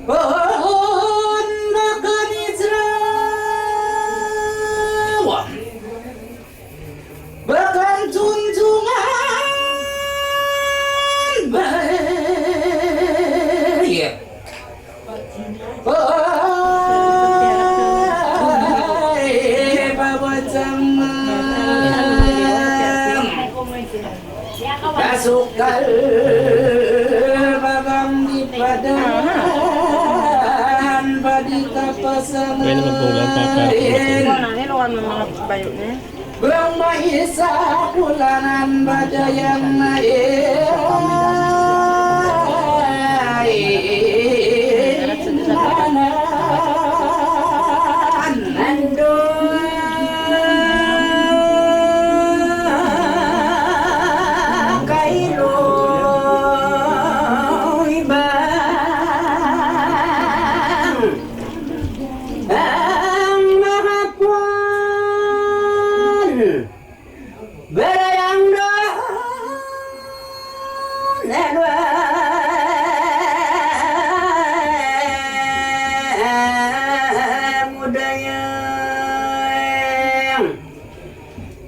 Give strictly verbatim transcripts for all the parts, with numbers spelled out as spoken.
Pun makan Israel. Bakan tuntungan bay. Ay, bawa zaman. Kasukal babang di padan, badi kapasangan. Kaya naman po lang, papa. Ikaw na, niluwan mo mga bayo niya. Bang maisa bulanan bajayang na eh. Andu kailu iban ang mahapuan. Barayang doon na dua mudaya.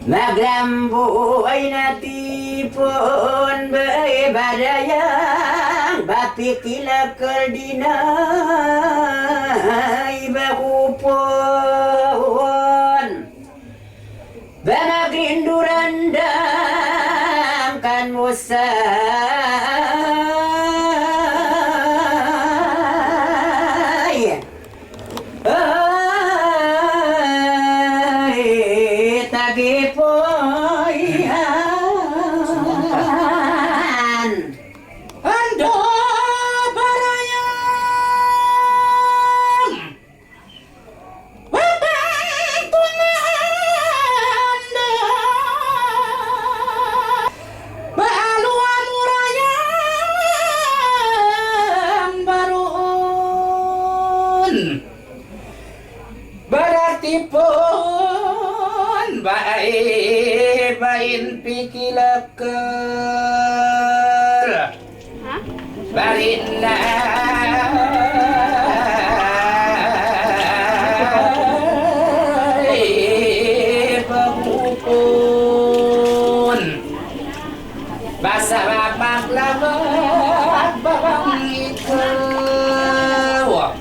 Maglambu ay natipun bay barayang bapikila kaldina ay bakupun. Bana grinduran dangkan musay. Ay, tagipuyan. Ando barayang. Berarti pun baik bain pikilakal. Barinna pagupun. Basa maglabag babang ikaw.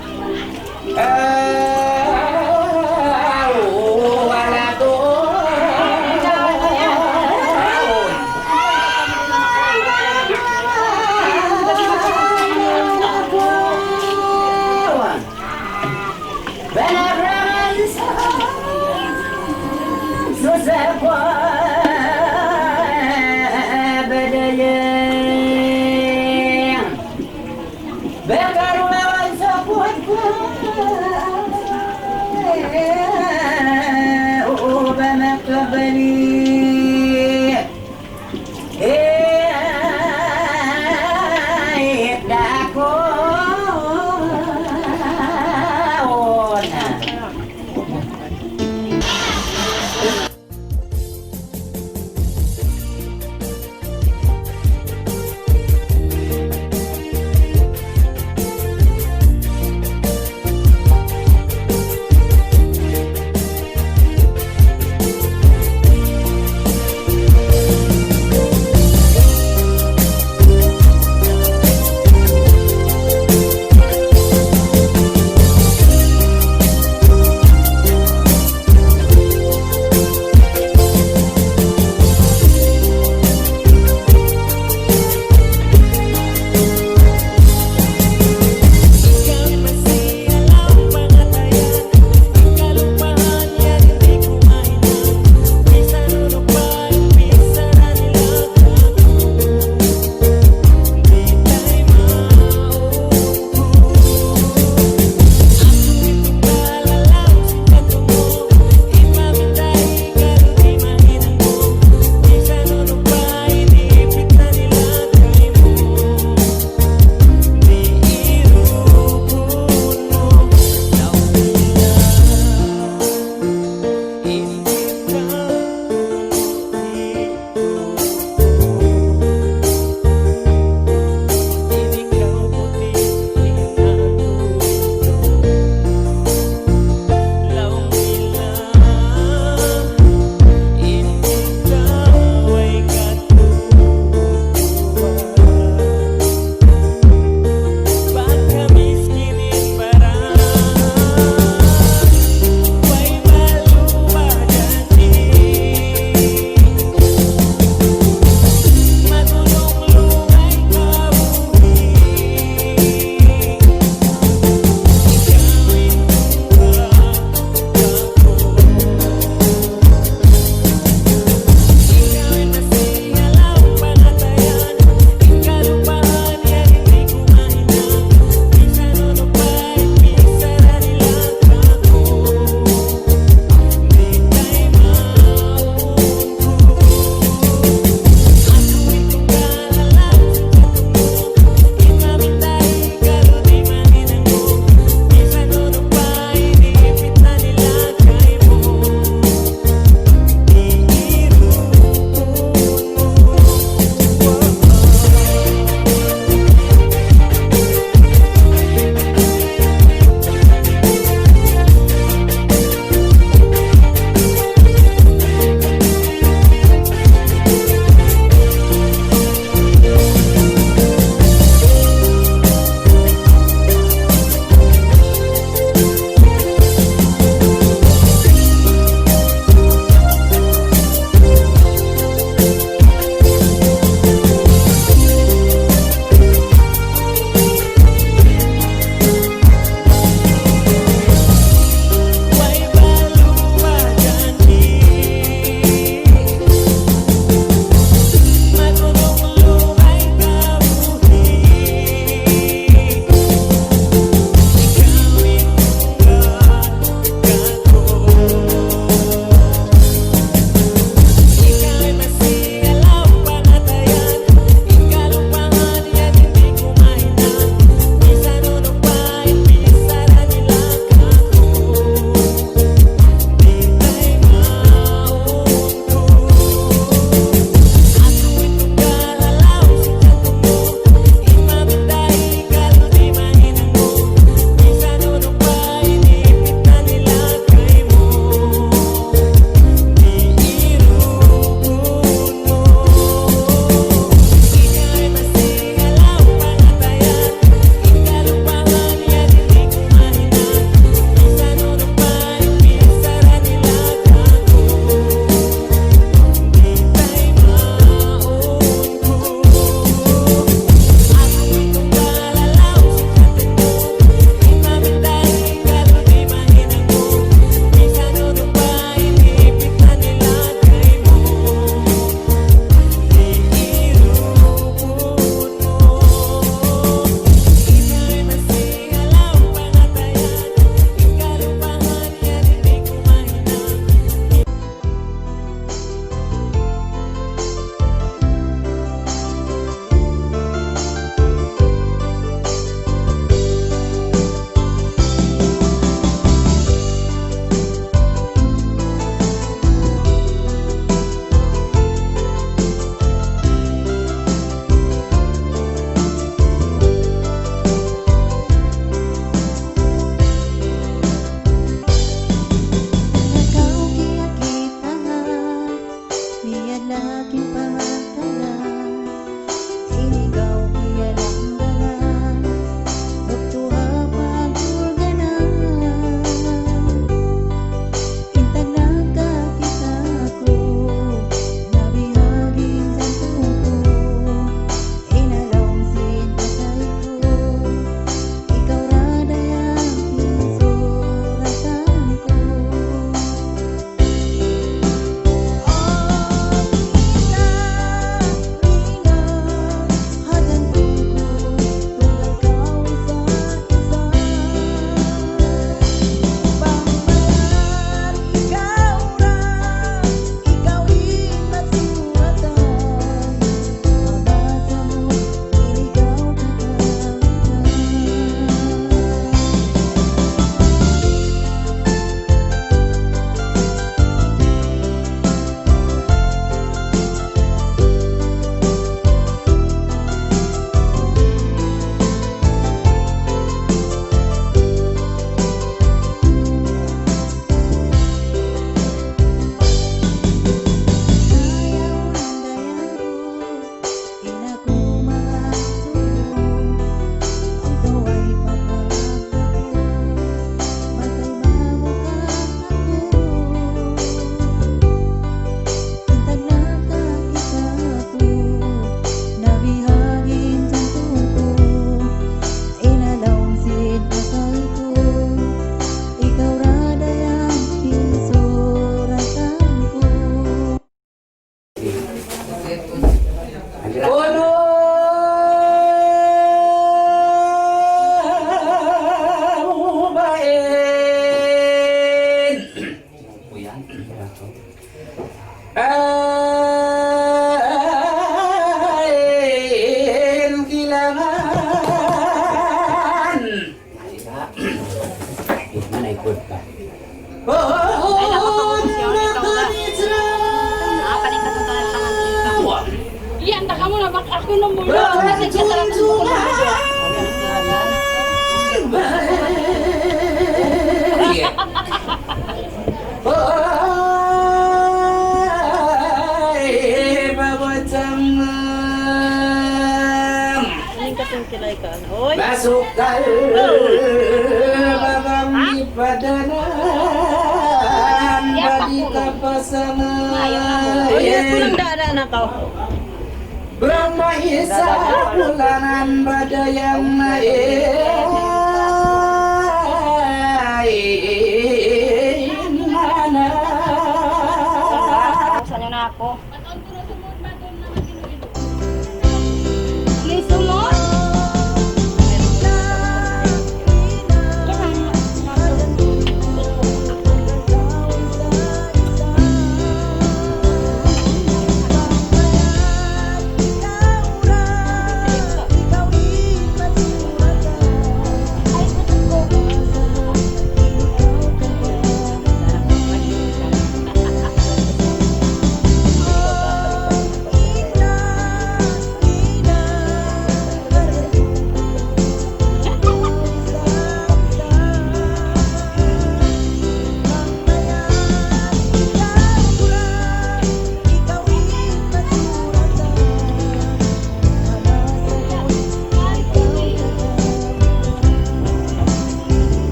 Unu bain. Ain kilangan. Mana ikut ka? Ay, naku, pag-umusyaw na ikaw na. Ah, paling katutunan pa nga. Iyan, taka mo na, bak-, aku na muna. Bro, kasi ka talaga sa pag-umusyaw. Iya. Ay, babatang. Ini kasing kilay ka. Oy. Masukal babang di padanan, badi kapasangan. Oy, pulang daan na ka. Brahma isa bulanan badayang na eh. Mana? Saan na ako?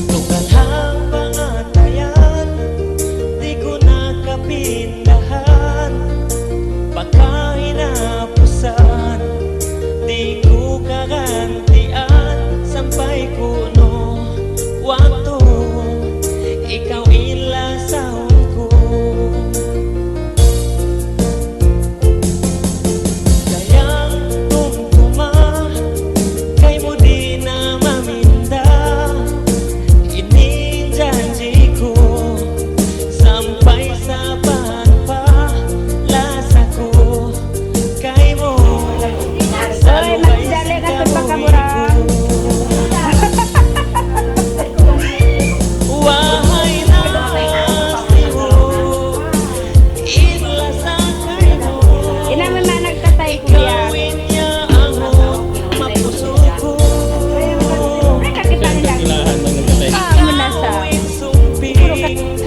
Tukad ha pangatayan, di' ku na kapindahan, pagkahinapusan, di' ku kagantian, sampay kunu' waktu ikaw in lasahun ku. Sayang tumtuma, kaymu di' na maminda. Ini in janji' ku, sampay sapaan pa lasa ku kaymu. Oy, Mas Jale, katud pa ka mura. Wahay na sibu. Ina, may mga nagtatay, kuya. Ay, kakita nila. Ilahan ng nagtatay. Ah, muna sa.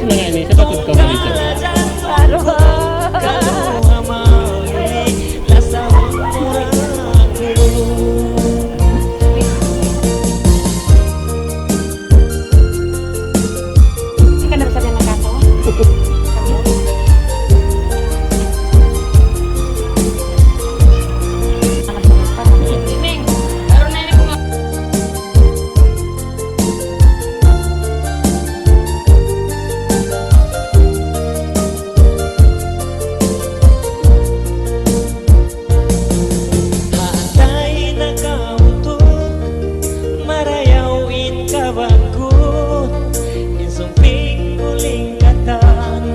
Mga ini, sa patud ka pa rin siya. Klaro. Ika na ba sabi ng kaso? Ha atay nakautuk, marayaw in kabangkut, in sumping uling katan,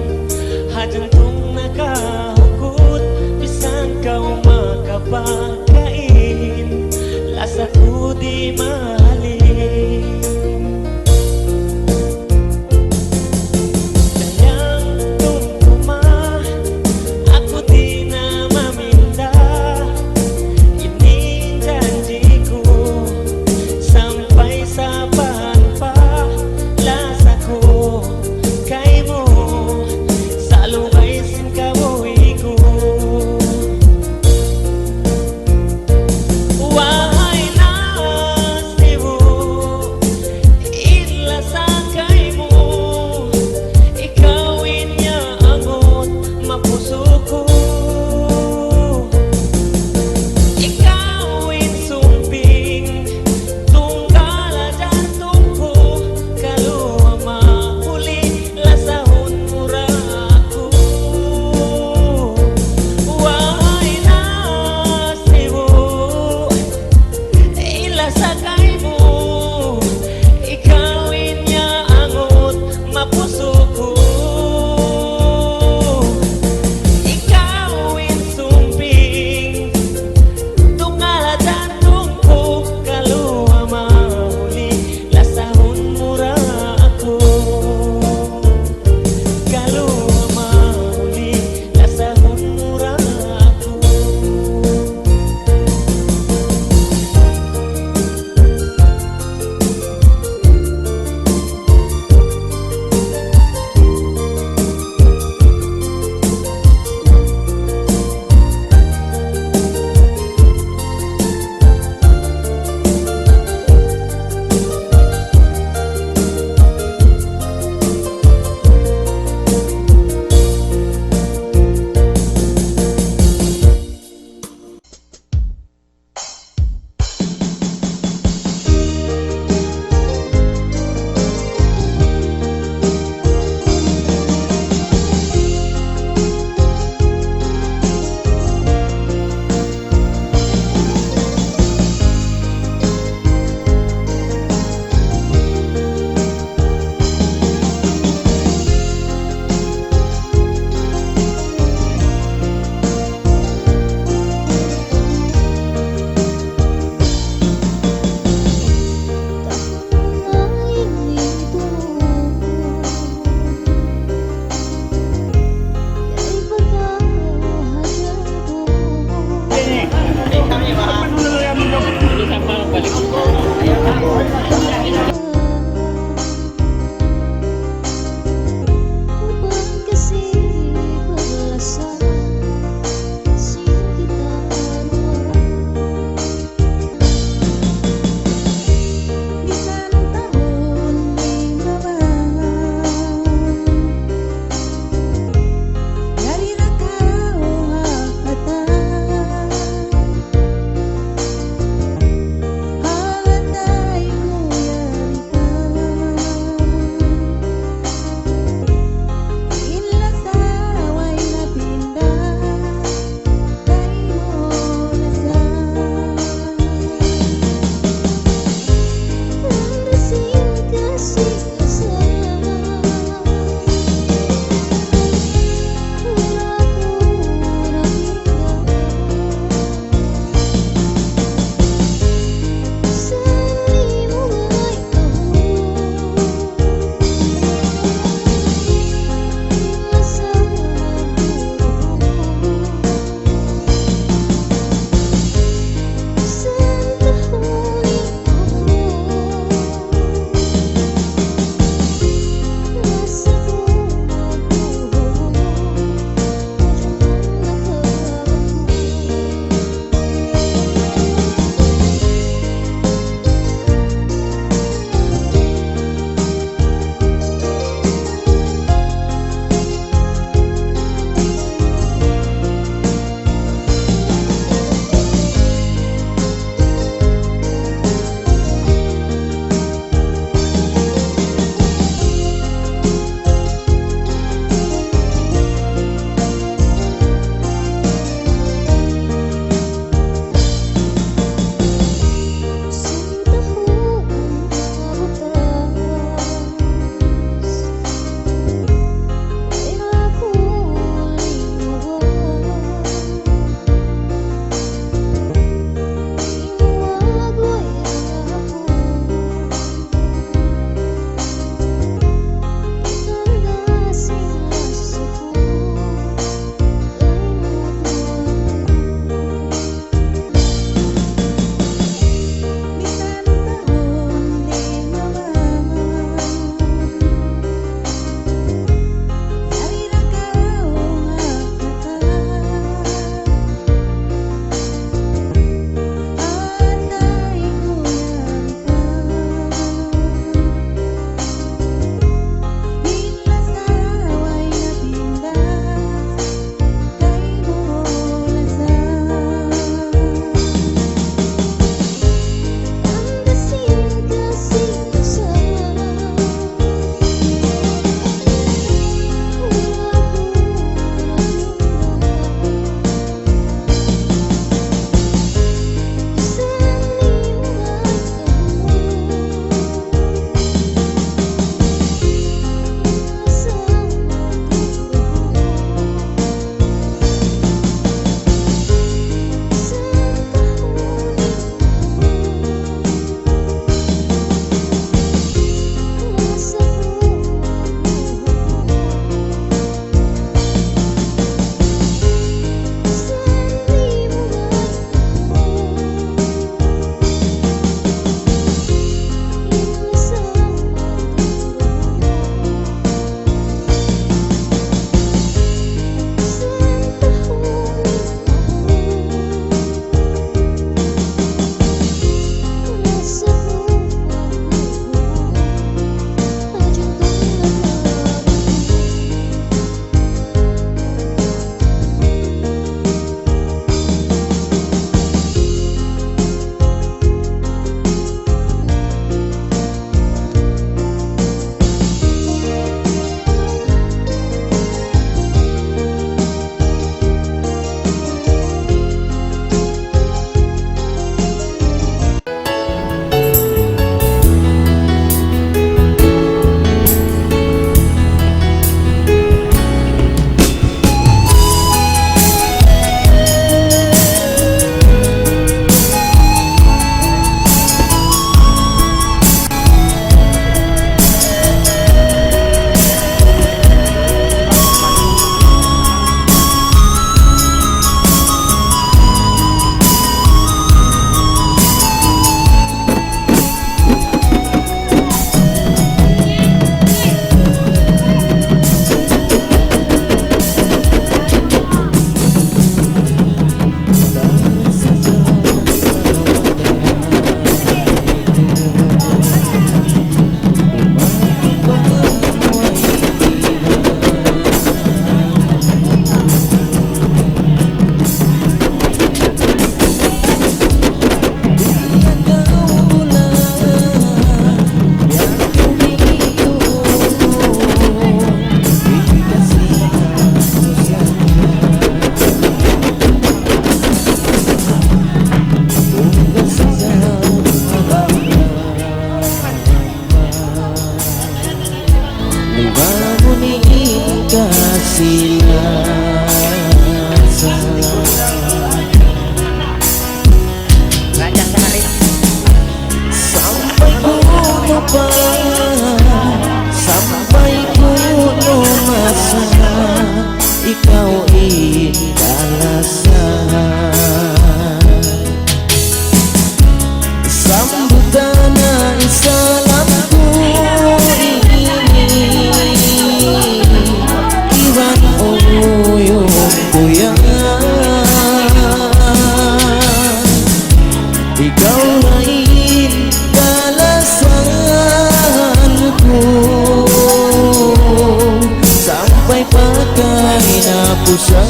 Napusan,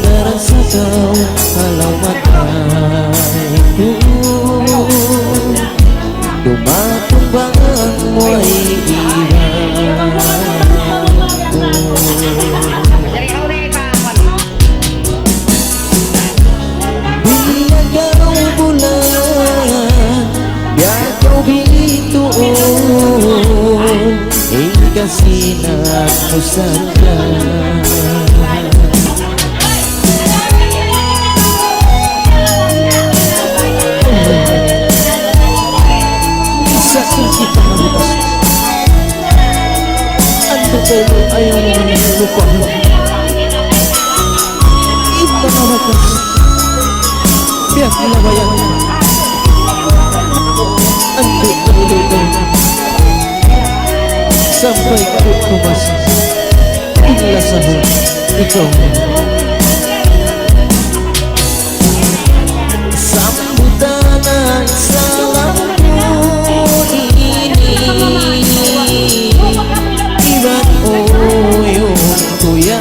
darasa kaw halaw matay ku. Dumatung bang way iban ku. Biya' kaw bulan, biya' kaw bituon, in kasinag mu sadja. Isa kung kita na bukas. Andu' kaw ayaw mu lupa. Ito na wakas. Biya' na bayan. Andu' kaw lupa. Sampay ku kumas. Illa sahur ikaw. Sambutan na in salam ku ini, iban uyung ku yan.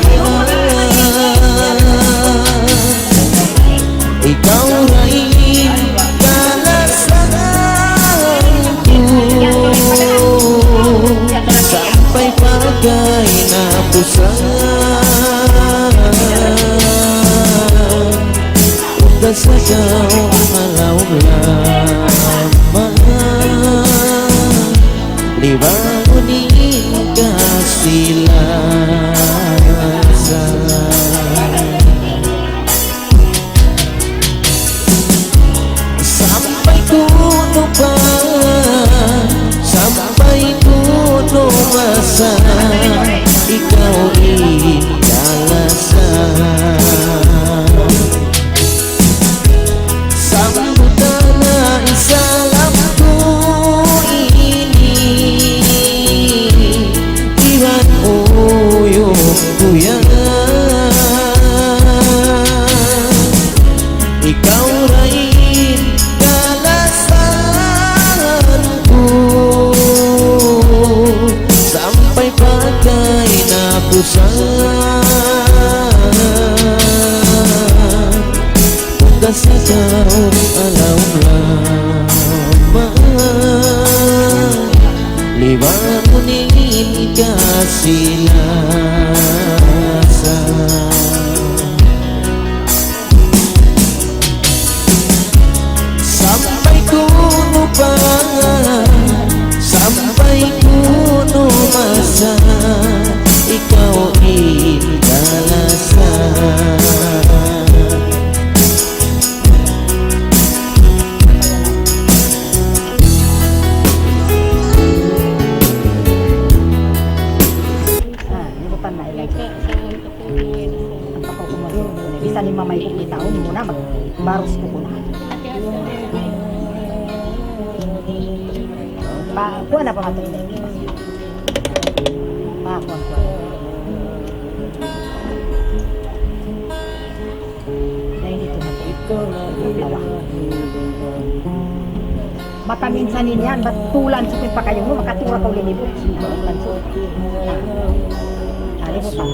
Ikaw ra in kalasahan ku, sampay pa kinapusan. Ugga sa kaw malaw lamang, liwangun in kasilasan. Sampay kunu' pa, sampay kunu' masa, ikaw in kalasahan. Sambutan na in salam ku ini, iban uyung ku yan. Ikaw ra in kalasahan ku, sampay pa kinapusan. Ugga sa kaw alaw lamang, liwangun in kasilasan. Sampay kunu' pa, sampay kunu' masa, ikaw in kalasahan. Ah, ini bukan main lagi. Bisan in mamay ku kita, um, muna mag-, barus ku muna. Pa, kuha na pa matulog. Pa, kuha, kuha. Dahil dito na po. Tawa. Makaminsan in yan, bat tulan sa pagpakayong mo, makatura ka uli ni Butch. Tulan sa. Na. Ari mo pa.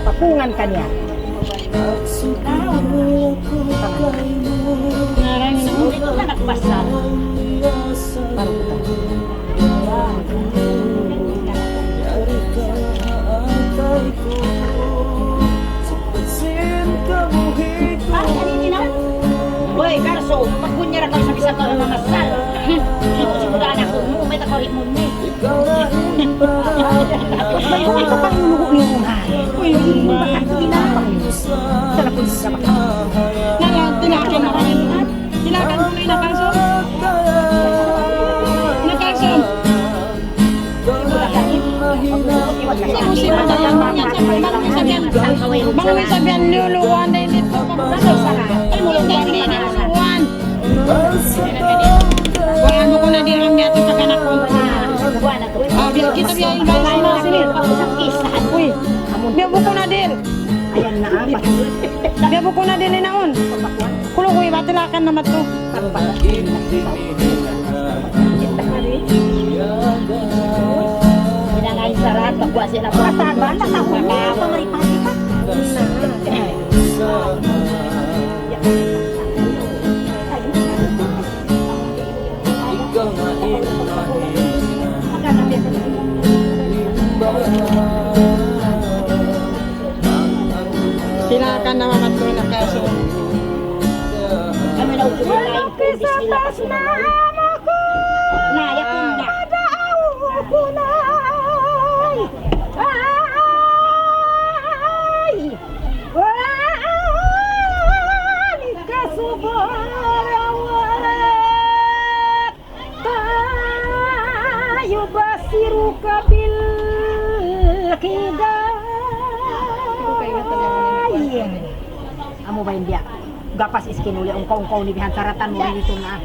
Papungan ka niya. Ngaran na. Hindi ko na nakbasa. Baru ko pa. Hoy, Garso, magkunya ra kaw sa bisan kaw na masal. Hindi ko siguro anak ko, mo, may takaw mo ni. Ba't ko ito pang luho-luho nga? Uy, bakit pinapang yun? Sa lapon sa kapatid. Nala, tinakan na kayo. Tinakan ko na yung nakalso. Nakalso. Bang may sabihan, bang may sabihan, bang may sabihan, luluwan na init ko. Bang may sabihan, luluwan. Kuan, bukun na di' lang biya' ito pagkanak ko. Ah, biya' kita biya' yung guys, mga sini. Uy, biya' bukun na di'. Biya' bukun na di' ni naun. Kulo ko iba tilakan na matu. Tampat. Kita hari. Wa sila pataban na tahu na pamaritan kita. Silakan na mamatun na kaso. Kami na ulit. Bismillah. Na, yakun na. Ay! Ay! Ay! Kasubarawat. يبصرك بالكداء. Amu ba in biya'? Gapas iskin uli, ungkaw-ungkaw ni bihan saratan mu rin ito na.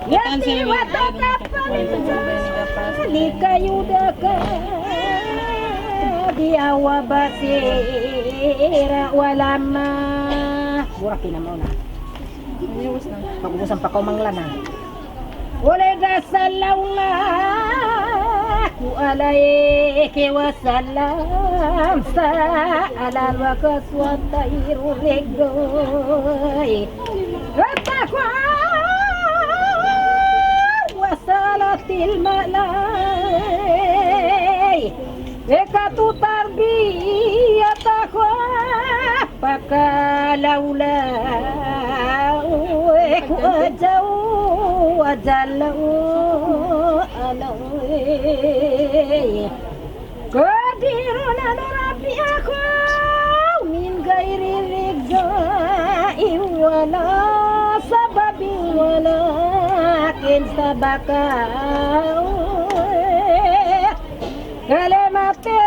Yati wa takappan lika yudaka biya wa basira wa lama. Mura kinamaw na. Pag-ubusan pa kaw manglanang. ولقد صلى الله عليك وسلم سأل الوقت والطير للجوع والتقوى وصلت الملائكة تربيتك فقال أولئك أجوا وجلوا عليه قادر على رفعك من غير رجاء ولا سبب ولكن سبق كلمتي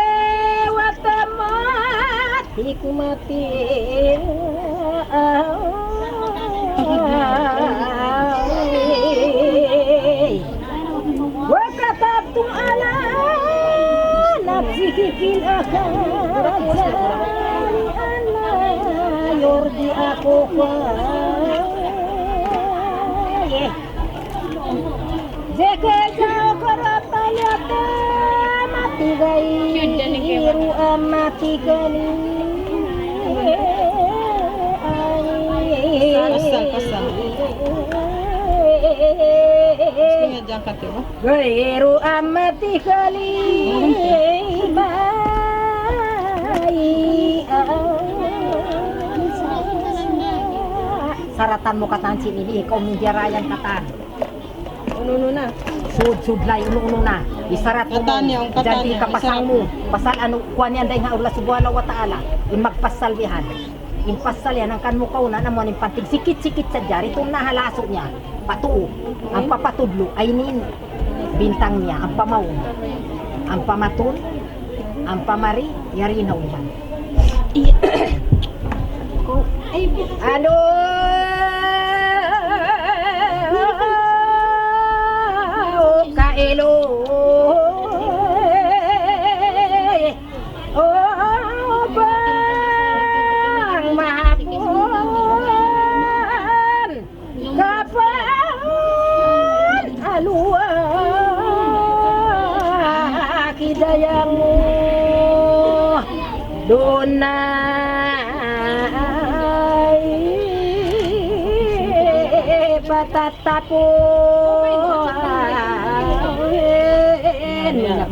وتمت حكمتي وكتبت على نفسك في الأخير أن لا يرضي أخوك Jeke jau karata yata mati gai iru amati kali. Pasal, pasal. Gusto niya dyan, katiwa. Gairu amati kali. Mai. Saratan mu katan sin ini, ikaw minjarayan katan. Unu-unu na. Sud-sud lay, unu-unu na. Isarat mu. Katan niya, ang katan niya, kapasangu. Isarat mu. Pasal anu, kuwan yan dayn ha Allah subhanahu wa ta'ala. In magpasal bihan. In pasal yan, hangkan mu kaunan, amu in pantig sikit-sikit sadja. Ritun na ha lasu niya. Patuu. Ang papatudlu, ay nin. Bintang niya, ang pamaun. Ang pamatun. Ampa mari, yari na uban. Iya. Ko, ay, anu, kailu, o, bang mahapun. Kapan aluwa kidayang mu duun na ay patatapun. Yan, yan, yan.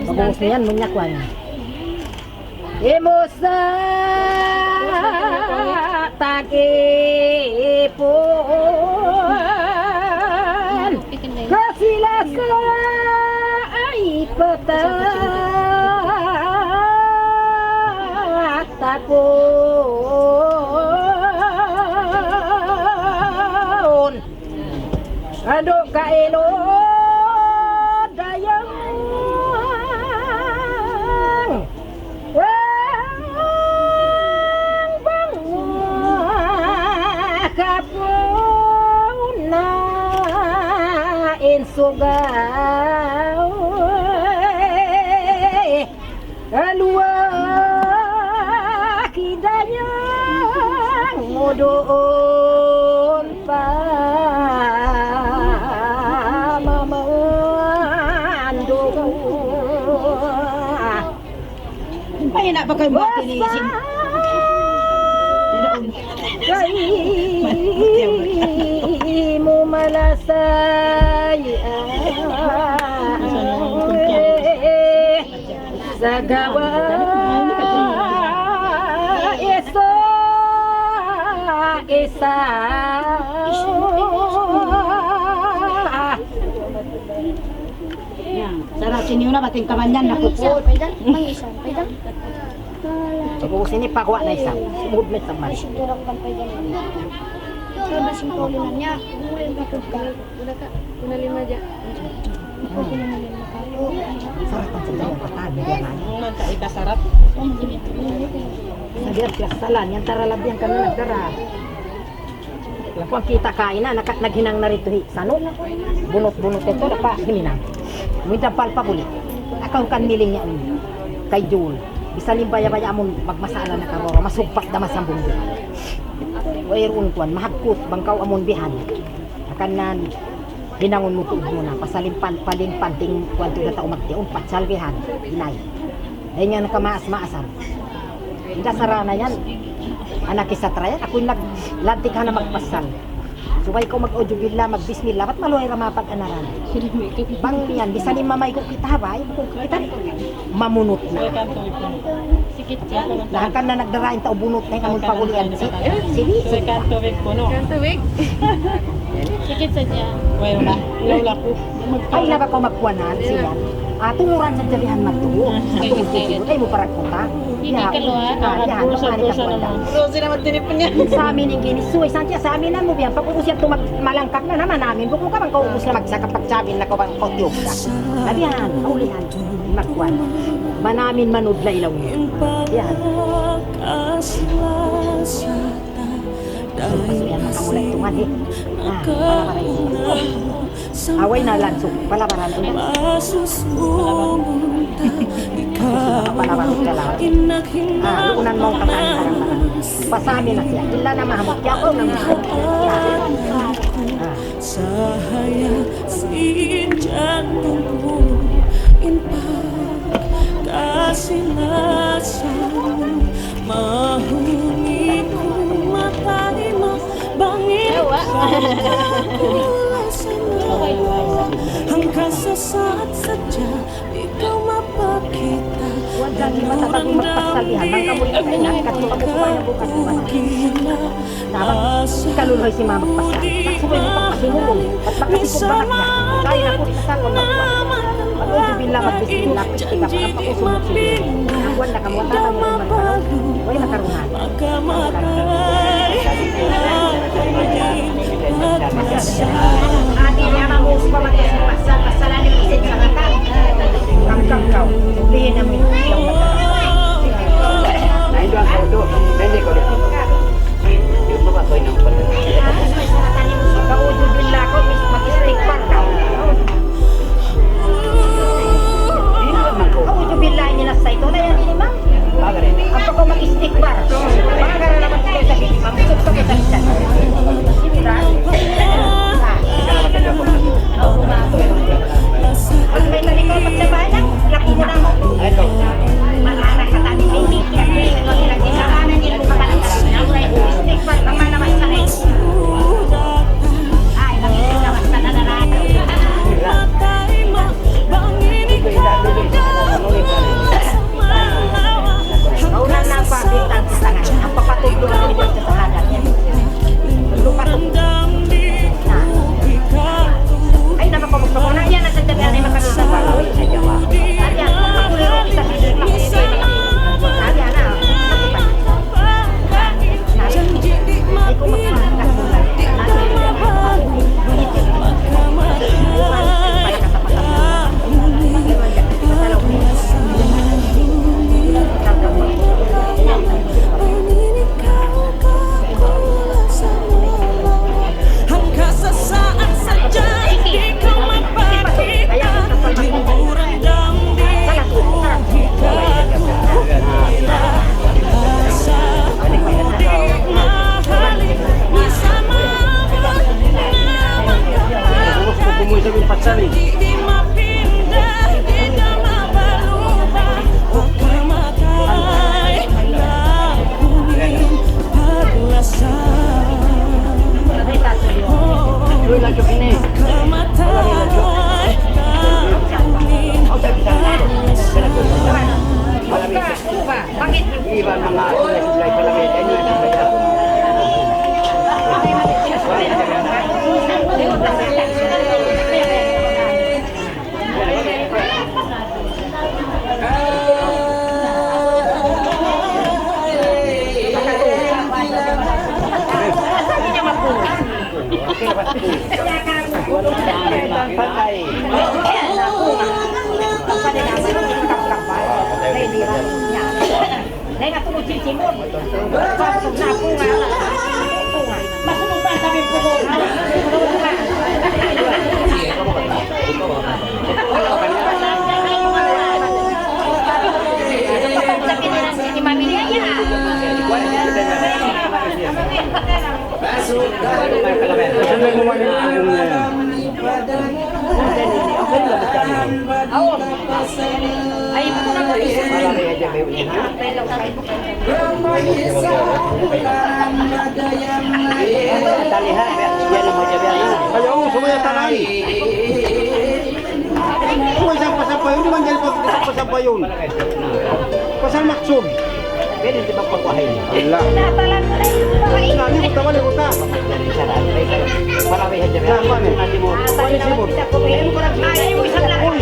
Pag-ubus na yan, munyak, wan. Imusa takipun, kasi lasa ay patatapun. Andu' kailu dayang bang kapun na in sugaw. Aluwa kidayang mu duun pa mamandu'. Ina' pa kaw buhat ini isin. Kay mu malasay, ah, sagawa' isa, isa. Yan. Sana siniuna bating kamanyan na puput. Pag-ubus ini, pakuha na isa. Movement naman. Wala ka. Una lima dyan. Sarap ang sabaw, patan, hindi na. Ang manta, ikasarat. Sa biya' siya salan, yan tara labi ang kanila, tara. Lakuan kita kaina, naka-, naghinang na rito hi Sanu. Bunut-bunut ito, naka himinang. Minta palpa buli. Akaw kan miling niya ini. Kay Jul. Bisan in baya-baya amun magmasala na karoro, masugpat da masambung di. Wayruun kuan, mahagkut, bang kaw amun bihan. Akan nan, hinangun mu tuud muna, pasalimpan, paling panting kuan tuud na tau magtiun, patsal bihan, inay. Dahil nga nakamaas-maasan. Inda sarana yan. Anak isat ra yan. Aku in naglantik ha na magpasal. Subay kaw mag-auzubillah, magbismillah, bat maluhay ra mapag-anaran. Bang yan, bisan in mamayku' kita, bay, bukun kita, mamunut na. Sikit siya. Lahat ka na nagdara in tau bunut na in amun pagulian. Si, si, si. Kan tubig. Sikit sadja. Well, ba? Ilaw laku. Ay, na ba kaw magkuanan siya? Ah, tunguran sa jabihan magtubo. Ay, ay, ay. Ay, mu para kuta. Hindi ka luha. Ah, yan. Pulsa, pulsa naman. Pulsa naman tinipun niya. Sa amin in gini, suway sa siya, sa amin na mu biyan. Pag-ubus yan, tumag-, malangkak na naman namin. Bukun ka bang kaubus na magsaka, pagsabi na kaw bang kautiyog na. Sabi yan, kaulihan. Magkuan. Manamin manud na ilaw niya. Yan. Pasuyan, makamulay tungan, eh. Ah, palabaran. Away na, lansong. Palabaran. Palabaran ka lang. Ah, luunan mu katan, palabaran. Pasami na siya. Illa na mahamut. Kaya ko nang mahamut. Ah. Sahaya sin jantung ku in pagkasi-lasa mu. Mahungi ku matay ma bang in kaw kakulasa mu. Hangkan sasaat sadja di' kaw mapakita. Huwag lagi matatag magpasalihan. Bang kamu ito, ingat ka, di' pa mo kumain ang bukas. Kugila. Dapat kaluluhay sin mama pasal. Maksud ko, yung pagpasumulong. At makasipag bakat na. Kaya na po, isa sa ako, mag-, mag-, mag-, mag-, mag-, mag-, mag-, mag-, mag-, mag-, mag-, mag-, mag-, Ati niya mamuhus pa mata sin pasal, pasal ani isin sa kata. Kangkang kaw. Sabihin na mo. Ay, doon, doon, doon. Hindi ko doon. A'udhu billah, kaw, mag-istighfar kaw. A'udhu billah, ini na sa ito na yan, ini, ma'am. Apa kaw mag-istighfar? Pangagara naman kita sa bini, ma'am. Gusto ko sa isa. Sino na? Pag may talikod, pag sa bahay lang, lapu mo lang. Ito. Mag-anak ka tadi, baby. Ay, nabako magpamuna. Yan, nasa dami na yung makakita. Ay, yan. Ay, yan, na. Hangka sasaat sadja di' kaw mapakita, di' mu ramdam, di' ku hikaku. Asa ku di' mahalin, minsan mabaya' na makapalit, di' mapinda, di' da mabaluba, pagka maka Ayaw, sumaya tanan. Kung isang pasampayon, di' man dyan pag-, isang pasampayon. Pasal maksud. Pwede di ba pagwahin? Wala. Nani ko tawali ko ta. Paano eh? Paano si mo? Uy.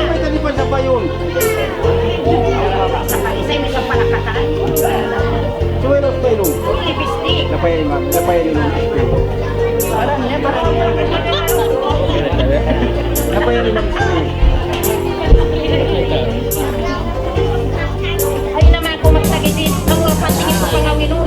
May tali pasampayon. Suwelo, suwelo. Napaya ni ma'am, napaya ni ma'am. Napaya ni ma'am. Ay, naman ako magtagiti. Ang mga pantingin ko pangawin, oh.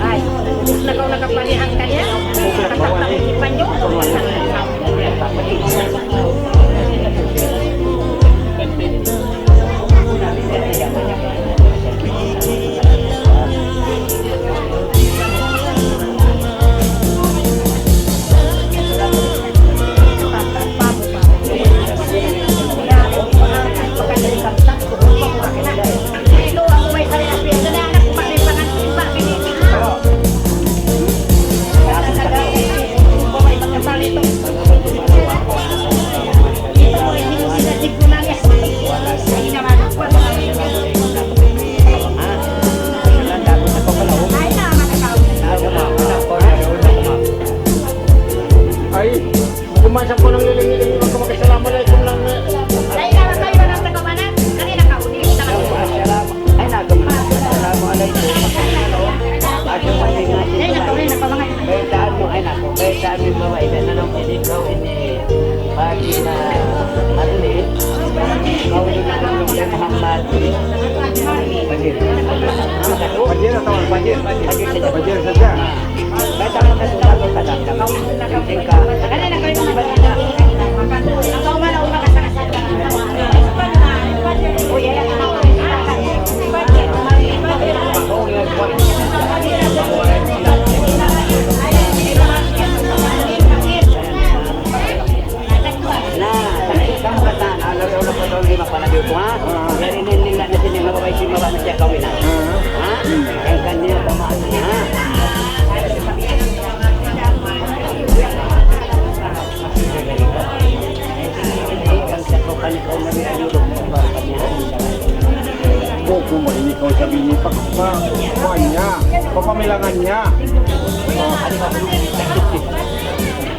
Ay, ubus na kaw nakaparihan kaniya. Nakaparihan kaniya. Ay, kumain sa punong liling-liling, magkasalamu alaykum lang. Ay, nagkamanan. Ay, nagkamanan. Assalamu alaykum. Ay, nagkamanan. Ay, nagkamanan. Ay, nagkamanan. Pagi na, ano ni, kauli na Muhammad. Pajir. Pajir atau pajir? Pajir saja. Pajir saja. Pajir saja. Na, kamu kata, na, lalu, lalu, lalu, lima pa na dito, ha? Ah. Dari nila na sini, mababay si mababa na siya kawin, ha? Ah. Ha? Ang kanya, tamaan niya, ha? Ang sa ko, kanya, kanya, kanya, kanya, kanya, kanya, kanya, Bukun ba ini kaw sabi ini pa, pa, kuwan niya, papamilangan niya.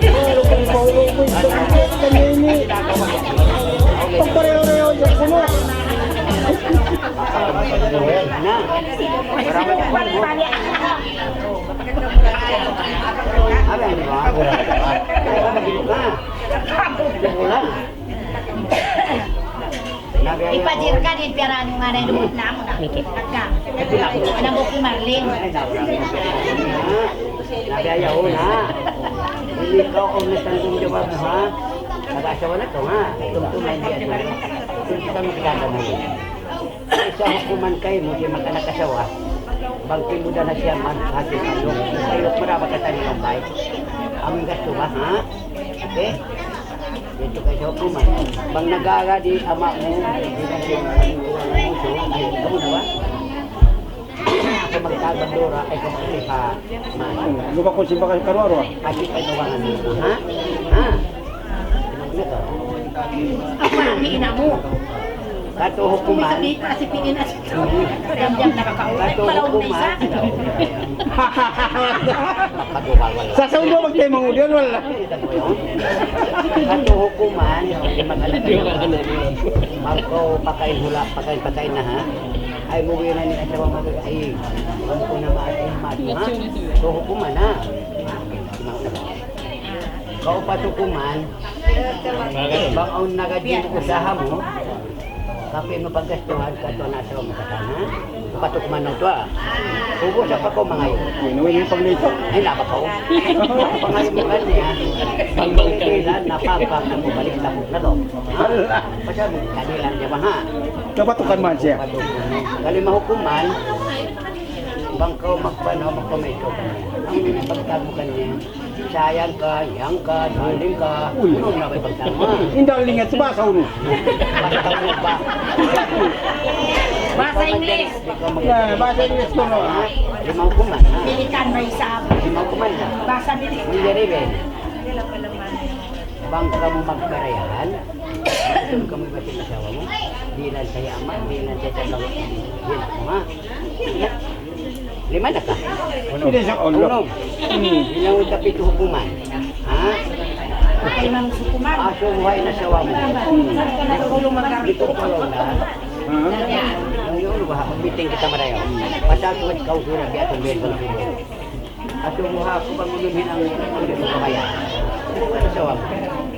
Pero kung paulog ko yung sakit kanya ini, pagpareho-reho dyan kuno. Na. Marami pa. Ano yan, di ba? Wala. Ipajir ka din, piyara nyo nga na yung lubot na mo na. Agka. Anak ko si Marlene. Nabiyayaw na. Hindi ka o may tanggung jawab mo, ha? Nag-asawa na to, ha? Tumtumay niya. Tumtumay mo kaya mo. Sa hukuman kayo mo, di makanakasawa. Bang kimuda na siya man, hati kayo. Kayo, para makatali ng bahay. Ang gasto ba, ha? Eh, didtu kaw sa hukuman. Bang nag-aga di' ama' mu, di' na siya magtuwa ng puso, ay, kamu na ba? Aku magtabang dura, ay, kamu pa. Lupa ku simba ka karuwa-ruwa. Kasi pa ito ka nga dito, ha? Ha? Ano to? Ama, ina mu. Katu hukuman. Katu hukuman. Sa sundo magtaymangud yan, wala'. Katu hukuman, magkau pakain hula', pakain-pakain na ha. Ay, muwi na nila sa mga ay, ang ko na maas yung maas, ha? So, hukuman na. Kau patukuman, bang awn nagad yung usaha mu, kape mu paggastuhan, katu na sa mga katana, patukuman na ito, ah. Ubus sa pa ko, mga yun. Uy, uy, uy, pang dito. Ay, napa ko. Pangayon mu kaniya. Bang, bang, bang. Kailan, napapang, napabalik, tapos na to. Ha? Pasal, kanilang di ba, ha? Kapatukan man siya. Patukuman. Kali mahukuman, bang kaw magpano, magpamaito kaniya. Ang pagtawag mu kaniya, sayang ka, yang ka, darling ka. Uy. Ano na ba yung pagtawag mu? Yung darling at sa basa, uno. Basa ka mo ba? Basa English. Ikaw mag- Ah, basa English ko, no? Ha? Lima hukuman, ha? Pilikan may isa. Lima hukuman na. Basa dili. Hindi rin, eh. Bang kamu magkarayahan, kamu ibatin asawa mu, bilang saya amat, bilang saya tabang, bilang aku, ha? Lima na ka? Hindi siya ulo. Unom. Hmm. Bilang utapi ito hukuman. Ha? Ay, ma'am, hukuman. Aso buhay na asawa mu. Hmm. Dito pa lang na. Ha? Yung ulo ba? Magbiting kita marayaw. Pasal tuwad ka usura, biya itong bento na ulo. Aso buhay ako bang ulo hinang ulo mo kamaya. Ano asawa mu?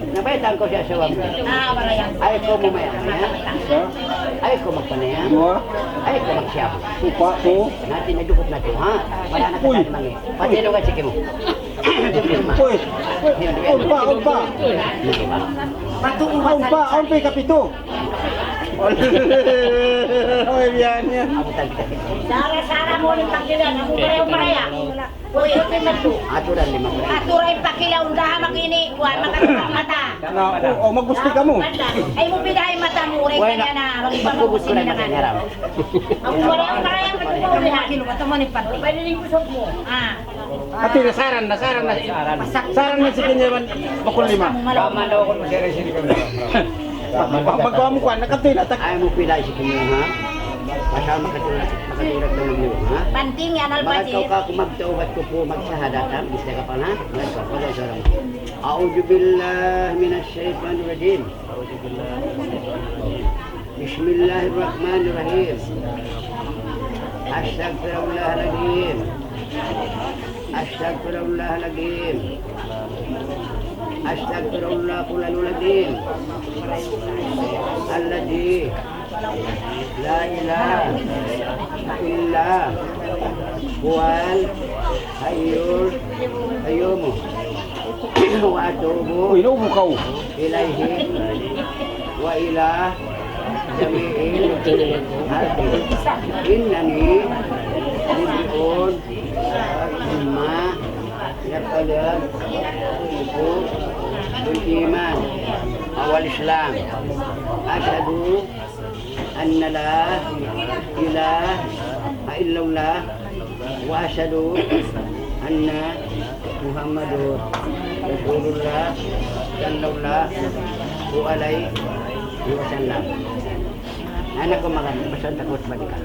Nabaytaan ko siya asawa mu. Ah, marayaw. Ay, ko mo maya, maya. Sa? Ay, ko magpanaya. Dua. Ay, ko magsiyap. Upa, ko. Natin na dukot na ito, ha? Wala na. Uy. Kita naman eh. Pati nung kasi mo. Uy. Uy, pa, uy, pa. Batu ubat. Uy, pa, uy, pa, kapito. Uy, biyan yan. Sara-sara mu in pagkila, namu pareho paraya. Uy, aturan lima ko. Aturan in pagkila, undaha mag-ini, kuwan, magkakita mata. Na, o, o, magusti ka mu. Ay, mu pidahay mata mu, uray. Wala. Kanya na, magpapagubus ko na, magpapagubus na. Ang pareho paraya, pati mo ulihan. Kilo, bato mo ni pati. Pwede rin kusog mo. Ah. Ati, nasaran, nasaran na. Saran na si Kinyawan, bakul lima. Tama daw ako, sir, sir, sir. Pag, pag, pagkuha mu kuwan, nakatila, tak- Ay, mu pila si Kinyawan, ha? Masya Allah, makatulak, makatulak na mag-, ha? Panting yan, Al-Bajir. Magkau ka, kung magtaubat ko po, magsahadatan, gusto ka pa na? Magkau, magkau sa orang. أعوذ بالله من الشيطان الرجيم. بسم الله الرحمن الرحيم. أستغفر الله العظيم. أستغفر الله العظيم. أستغفر الله العظيم. الذي لا إله إلا هو الحي القيوم. وأتوب إليه وإلى جميع الخلق إنني مبدئ مما يتعلق بالإيمان والإسلام. أشهد أن لا إله إلا الله وأشهد أن محمد رسول الله صلى الله عليه وسلم. Anak ko, makan, basta takot ba ka?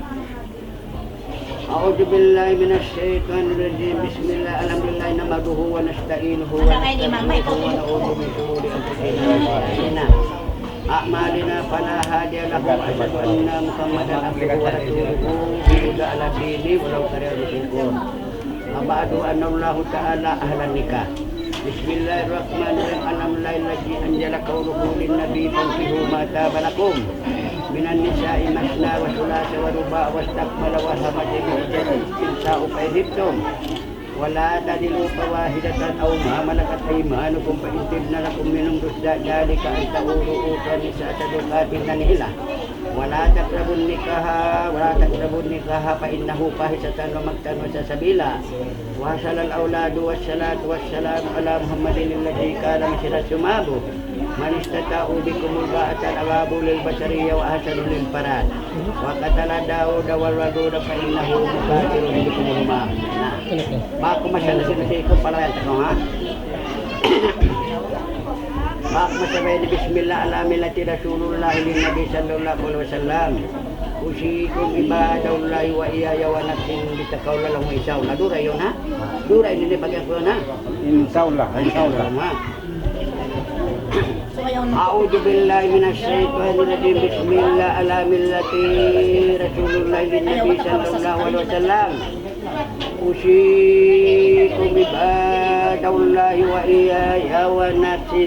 أعوذ بالله من الشيطان الرجيم. بسم الله، الحمد لله، نحمده ونستعينه ونستغفره ونعوذ من شرور أنفسنا وسيئات أعمالنا. فلا هادي له، وأشهد أن محمدا عبده ورسوله، الهدى على دينه ولو كره المشركون. وبعد، أن الله تعالى أهل النكاح. بسم الله الرحمن الرحيم. الحمد لله الذي أنزل قوله للنبي: فانكحوا ما طاب لكم من النساء مثنى وثلاث ورباع، واستكمل وأتم العدة فإن شاء فإن خفتم ولا تعدلوا فواحدة أو ما ملكت أيمانكم فإن طبن لكم منهن رشدا، ذلك أن تقولوا أوتوا النساء صدقاتهن نحلة. ولا تقربوا النكاح، ولا تقربوا النكاح فإنه فاحشة ومقتا وساء سبيلا. وحصل الأولاد والصلاة والسلام على محمد الذي قال مشرت سماه: من استطاع بكم الباءة الأباب للبشرية وأحسن للفراد. وقتل داود والودود فإنه مكافر بكم الأمم. Nah, baku masa na sila sa ikaw pala yan, ha? Baku masa ba ini, بسم الله على ملة رسول الله للنبي صلى الله عليه وسلم. أوصيكم عباد الله وإياي ونفسي بتقوى الله. Laung mu, insya Allah. Dura yun, ha? Dura ini, ini bagian ko na. Insya Allah, insya Allah. Ha? أعوذ بالله من الشيطان الرجيم. بسم الله على ملة رسول الله للنبي صلى الله عليه وسلم. أوصيكم عباد الله وإياي ونفسي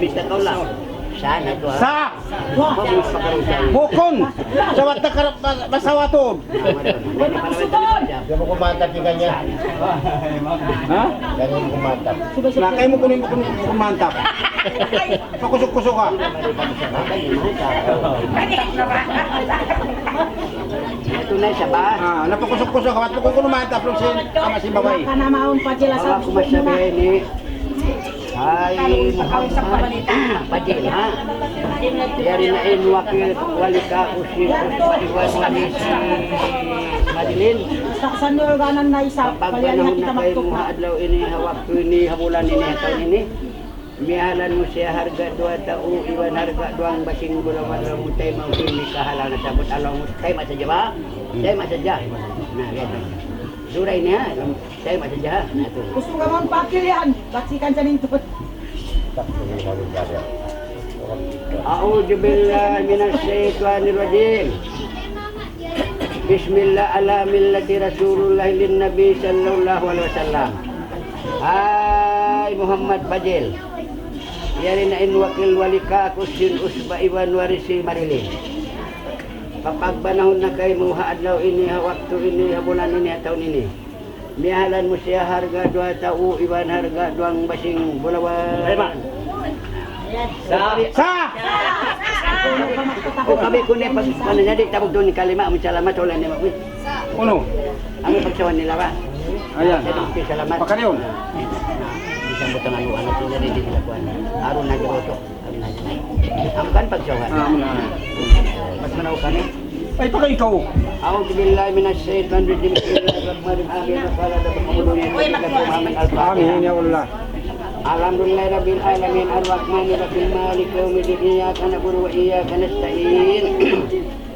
بتقوى الله. Sa na tuud, ha? Sa! Bagus pakarusahan. Bukun! Sawat na karap, ma-, masawatun. Nah, wala na. Ini pala, wala na. Di' mu kumantap di' kaniya. Ha? Di' mu kumantap. Na, kay mu kunin, mu kunin, mu kumantap. Pakusuk-kusuk ka. Ito na isa ba? Ah, napakusuk-kusuk ka. Ba't mu kukumantap? Luksin, ama sin babai. Wala na maun pa sila sa. Baku masa ba ini. Ay, Muhammad Fadil, ha? Yari na in wakil wali ka usin, usin, usin, usin, Madilin. Sa-, sa nurganan na isa, kapag palihan panahon kita na kay magtukma. Muha adlaw ini, ha waktu ini, ha bulan ini, ha taun ini. Miyahalan mu siya harga duwa tau, iban harga duwang basing bulawan, laung mu taymaun sin nikahalan na sabut, laung mu taymaun sadja ba? Hmm. Taymaun sadja. Na, yan. Duray niya, taymaun sadja, ha? Na, ito. Gusto ka mang pakil yan? Baksikan sa nindot. أعوذ بالله من الشيطان الرجيم. بسم الله على ملة رسول الله للنبي صلى الله عليه وسلم. Ay, Muhammad Fadil. Yari na in wakil wali ka usin usba iban warisi Madilin. Kapag panahon na kay mu ha adlaw ini, ha waktu ini, ha bulan ini, ha taun ini. Miyahalan mu siya harga duwa tau, iban harga duwang basing bulawan. Ay, ma. Sa. Sa! O, kami kunu' pag, kunu' niya di' tabug duun in kalima, amun salamat, wala' niya mag-, unu? Amun pagsawan nila ba? Ayan. Salamat. Pakariun. Isang butang anu, anak nila di' sila kuwan. Arun na giroto. Amun pagsawan. Ah, amun na. Mas manaw kami. Ay, pagka ikaw. أعوذ بالله من الشيطان الرجيم. بسم الله الرحمن الرحيم. آمين. وقال ربكم ادعوني أستجب لكم. آمين. الفاتحة. آمين يا الله. الحمد لله رب العالمين. الرحمن الرحيم. مالك يوم الدين. إياك نعبد وإياك نستعين.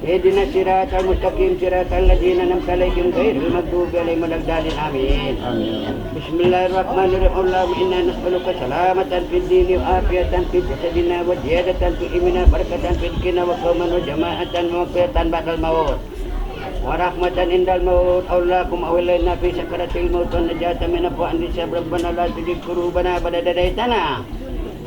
اهدنا الصراط المستقيم. صراط الذين أنعمت عليهم غير المغضوب عليهم ولا الضالين. آمين. آمين. بسم الله الرحمن الرحيم. اللهم إنا نسألك سلامة في الدين وعافية في جسدنا وزيادة في علمنا وبركة في رزقنا وقوما وجماعة ومغفرة بعد الموت ورحمة عند الموت. اللهم أول لنا في سكرات الموت والنجاة منها وأنت السبب. ربنا لا تزغ قلوبنا بعد إذ هديتنا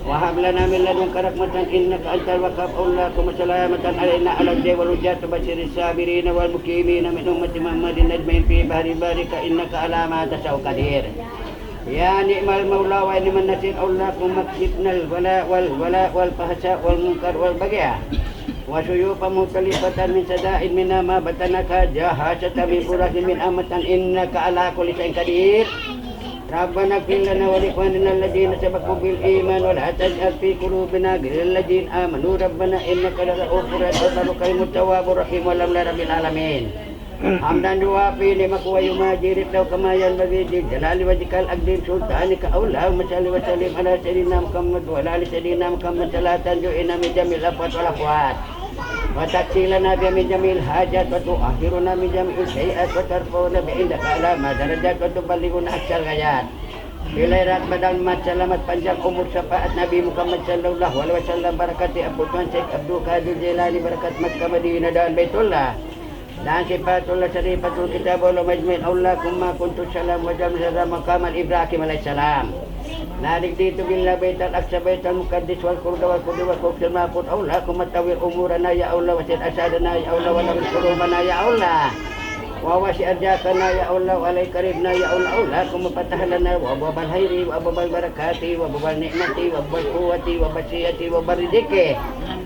وهب لنا من لدنك رحمة إنك أنت الوهاب. اللهم سلامة علينا على الجيش والوجاة وبشر الصابرين والمقيمين من أمة محمد أجمعين في بحر برك إنك على ما تشاء قدير. يا نعم المولى ونعم النصير. اللهم اكشفنا البلاء والولاء والفحشاء والمنكر والبغي والسيوف المختلفة من شدائد منها ما بطن وما ظهر ومن براثن من أمة إنك على كل شيء قدير. ربنا اغفر لنا ولإخواننا الذين سبقونا بالإيمان ولا تجعل في قلوبنا غلا للذين آمنوا ربنا إنك رءوف رحيم. ربنا كريم تواب رحيم والحمد لله رب العالمين. حمدا يوافي نعمه ويماجي رضاه كما ينبغي لجلال وجهك العظيم سلطانك. اللهم صل وسلم على سيدنا محمد وعلى آل سيدنا محمد صلاة تنجينا من جميع الآفات والأهوال وتكفي لنا بها من جميع الحاجات وتطهرنا من جميع السيئات وترفعنا بها عندك أعلى الدرجات وتبلغنا أقصى الغايات. Bilahi rat badan mat salamat panjang umur syafaat Nabi Muhammad sallallahu alaihi wasallam barakat Abu Tuan Syekh Abdul Qadir Jailani barakat Makkah Madinah dan Baitullah dan Sifatullah Syarifatul Kitab wal Ulama ajma'in. Allahumma kuntu salam wa jamu salam maqam Ibrahim alaihi salam. Na digdi tu billah Baitul Aqsa Baitul Muqaddas wal Qurda wal Qurda wal Qudsi wal Maqut. Allahumma tawwil umurana ya Allah wa sid asadana ya Allah wa nabil qulubana ya Allah. ووسع أرزاقنا يا الله وعليك ربنا يا الله. اللهم افتح لنا أبواب الخير وأبواب البركات وأبواب النعمة وأبواب القوة وأبواب السعة وأبواب الرزق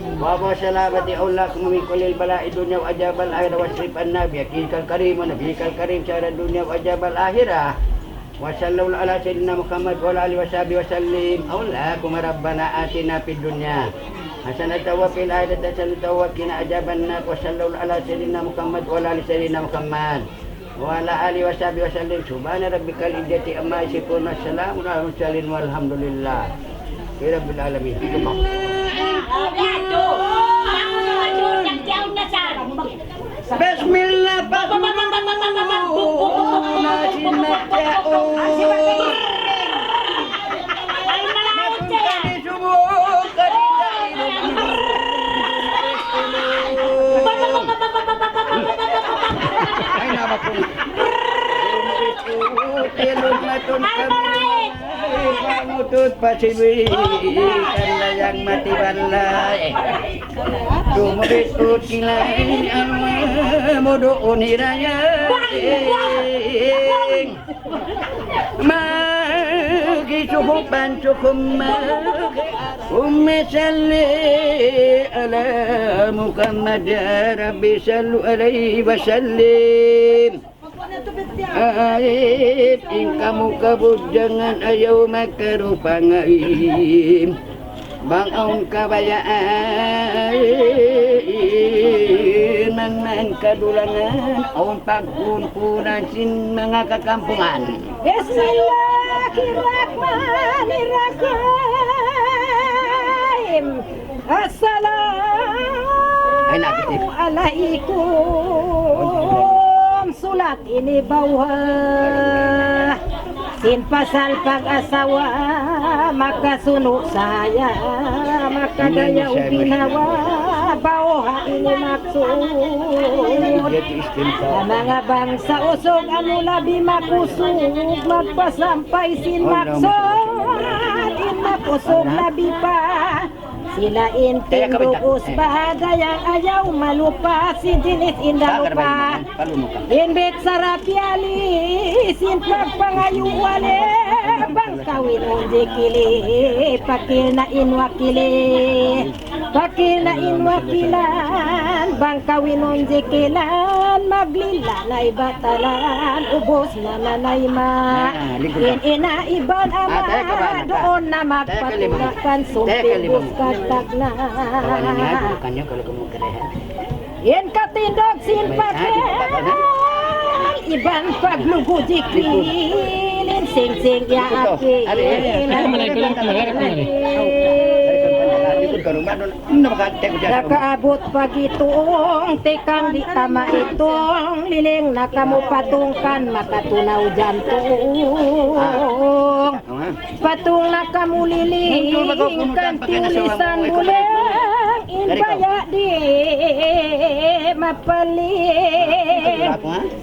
وأبواب السلامة أولاكم من كل البلاء الدنيا وعذاب الآخرة واصرف عنا بوجهك الكريم ونبيك الكريم شر الدنيا وعذاب الآخرة. وصلى الله على سيدنا محمد وعلى آله وصحبه وسلم. اللهم ربنا آتنا في الدنيا حسنة وفي الآخرة حسنة وقنا عذاب النار. وصلى الله على سيدنا محمد وعلى آل سيدنا محمد وعلى آله وصحبه وسلم. سبحان ربك رب العزة عما يصفون. وسلام على المرسلين والحمد لله رب العالمين. Bismillah, pagtulun na sin matyaun. Ay, malaot siya. Matun kami subuk, kami sa ilong. Ay, nabakun. Ilong matun kami. Pangutut pa sibi, kanda yang mati balay. Dumubit-ut kilay, ang muduun hiraya. Magi suhupan sukum magi. اللهم صل على محمد يا رب صل عليه وسلم. Ait in kamu kabudjangan ayaw makarupangain. Bang awn kabayaan, bang man kadulangan, awn pagkunkunan sin manga kakampungan. بسم الله الرحمن الرحيم. Assalamu alaykum. Sulat ini bawah sin pasal pag-asawa, makasunu' sahaya, makadayaw ginawa, bawah ini maksud. Manga bangsa usug anu labi makusug, magpasampay sin maksud, in makusug labi pa. Sila in tindug usba, dayang ayaw malupa, sin jinis in dalupa. In bichara piyali, sin pagpangayu wali, bang kawinun jikili, pakil na in wakili. Pakil na in wakilan, bang kawinun jikilan, maglila na in batalan, ubus na nanayma. In ina iban ama, duun na magpatulakan, sumpit bus katagna. In katindug sin pakil, iban paglugu jikil, in singsing ya akil. Nakaabut pa gitung, tikang di' ta maitung, liling na kamu patung kan makatunaw jantung. Patung na kamu liling, kan tiyulisan bulang, in baya' di' mapaling,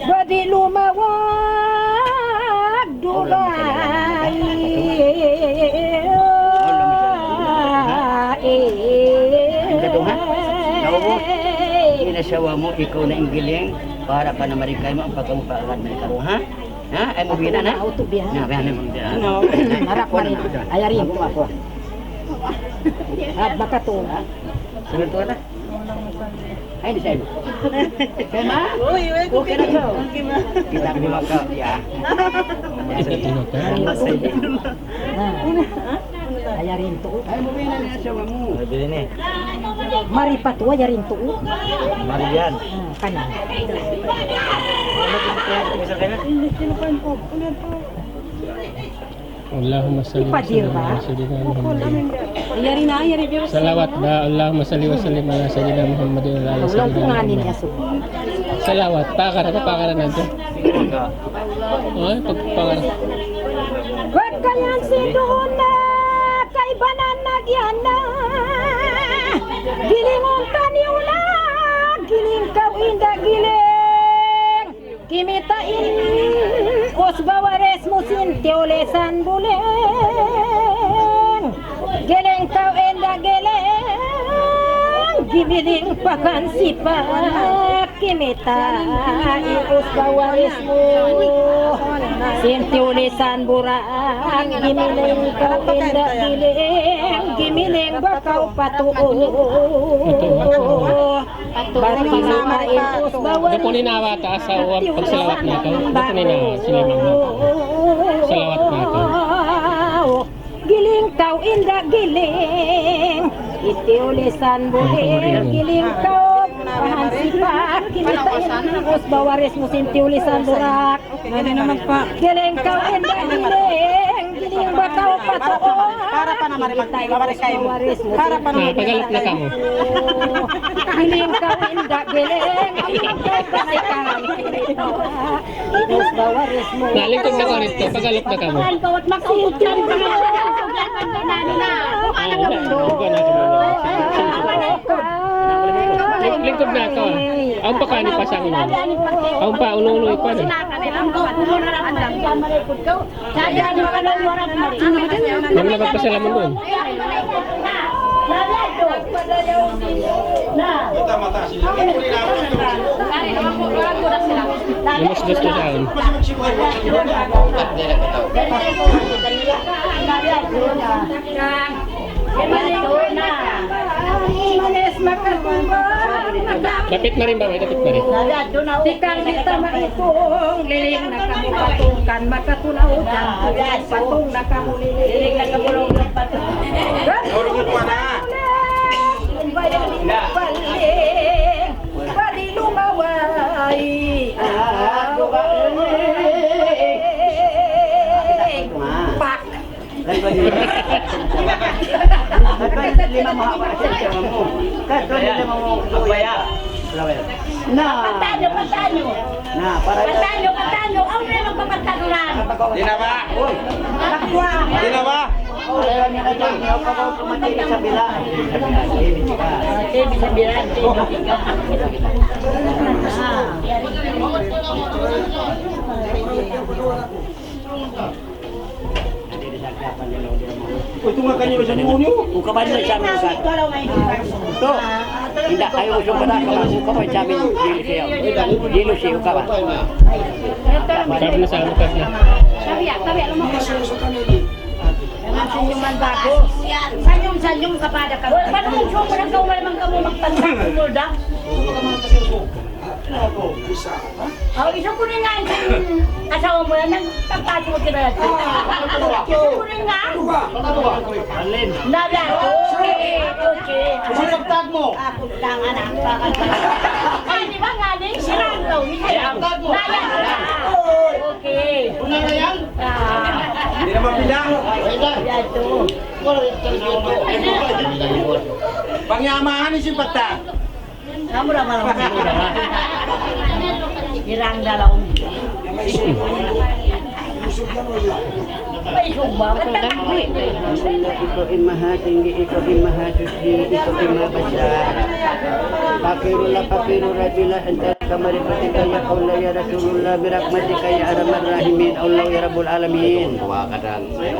badi' lumawag dugaing. Ina sawa mu, ikaw na in giling, para pa na marikay mu, ang pagkamu pa agad na ikaw, ha? Ha? Ay, mabina na? Auto biya'. Na, biya' na, mabina. Harap na rin. Ayarin. At makatulog. Sunod ko na. Ay, di sa'yo. Kaya ma? Uy, uy, okay na to. Kita ko maka, ya. Ayarin to. Ay, mabina na siya, mamu. Mabina na. Mari pa to, ayarin to. Mari yan. Kanan. اللهم صل وسلم على سيدنا محمد. Salawat ba? اللهم صل وسلم على سيدنا محمد وعلى آل سيدنا محمد. Salawat. Pakara na, pakara na to. Ay, pagpakara. Pagkayan sin duun na kaibanan na giyan na. Gilingun taniyu na, giling kaw inda giling. Kimita' in usba waris mu sin tiyulisan buling. Giling kaw inda giling, gimiling pa kan sipak. Kimita' in usba waris mu sin tiyulisan burak. Gimiling kaw inda giling, Gimiling ba kaw patuo? Bati na main us bawal. Dakunin na bata sa uwap pagsalawat na kaw. Dakunin na sila mama. Salawat na kaw. Giling kaw, inda giling. Iti ulisan buling. Giling kaw, pahan sipak. Kinita in us bawaris mu sin ti ulisan burak. Pwede naman pa. Giling kaw, inda giling. Giling ba kaw patuo? Para pa naman, para pa naman. Para pa naman. Ah, Tagalog na kamo. Giling kaw, inda giling. Giling kaw, balikan. Us bawaris mu. Na, lingkod na kaw dito. Tagalog na kamo. Ang kawat makautyan pa nga. Ah, wala. Lingkod na kaw. Ang pakani pasang na. Ang pa, ulo-ulo, ipa na. Mangga magpasalamat doon. Gusto-gusto sa akin. Dapit na rin ba? May dapit na rin. Tikang di' ta maitung, liling na kamu patung, kan makatulaw dyan, patung na kamu liling. Bali lumaway. Pak. Kadtuan lima mu haba' sin tiyawa mu. Kadtuan lima mu. Abaya. Na. Patanyo, patanyo. Na, para. Patanyo, patanyo. Awn na magpapatanuran. Di' na ba? Uy. Di' na ba? Uy, yan na dyan. Yaw pa ba pumatili sa bila? Sa bila. Ito nga kanina sa inyo. Ukaban na siya, mga sa. Ito. Hindi, ayaw siya pala. Ukaban sa amin. Dino siya. Dino siya, ukaban. Ukaban na sa, ukaban na. Tabi, tabi, alam mo. Jangan senyuman bagus. Senyum-senyum kepada kamu. Paano mo siya, parang kaw naman kamu magtanda, umulda? Aw, isu kuningan sin asawa mu yan, nagpapasok sila yan. Isu kuningan. Nada. Okay, okay. Sino nagtag mo? Ako lang, anak. Ay, di ba nga, di? Sirang daw. Nada. Okay. Una na yan? Ah. Hindi naman bilang. Yan to. Pangyamahan ni si Pata. Kamu dah malam. Hirang dalam. Ikaw in mahatinggi, ikaw in mahasuchi, ikaw in mabasa. Pakirullah, pakirullah, bila anta kamari patikaya, Allah ya Rasulullah, birakmatika ya arhamar rahimin, Allah ya Rabbul Alamin.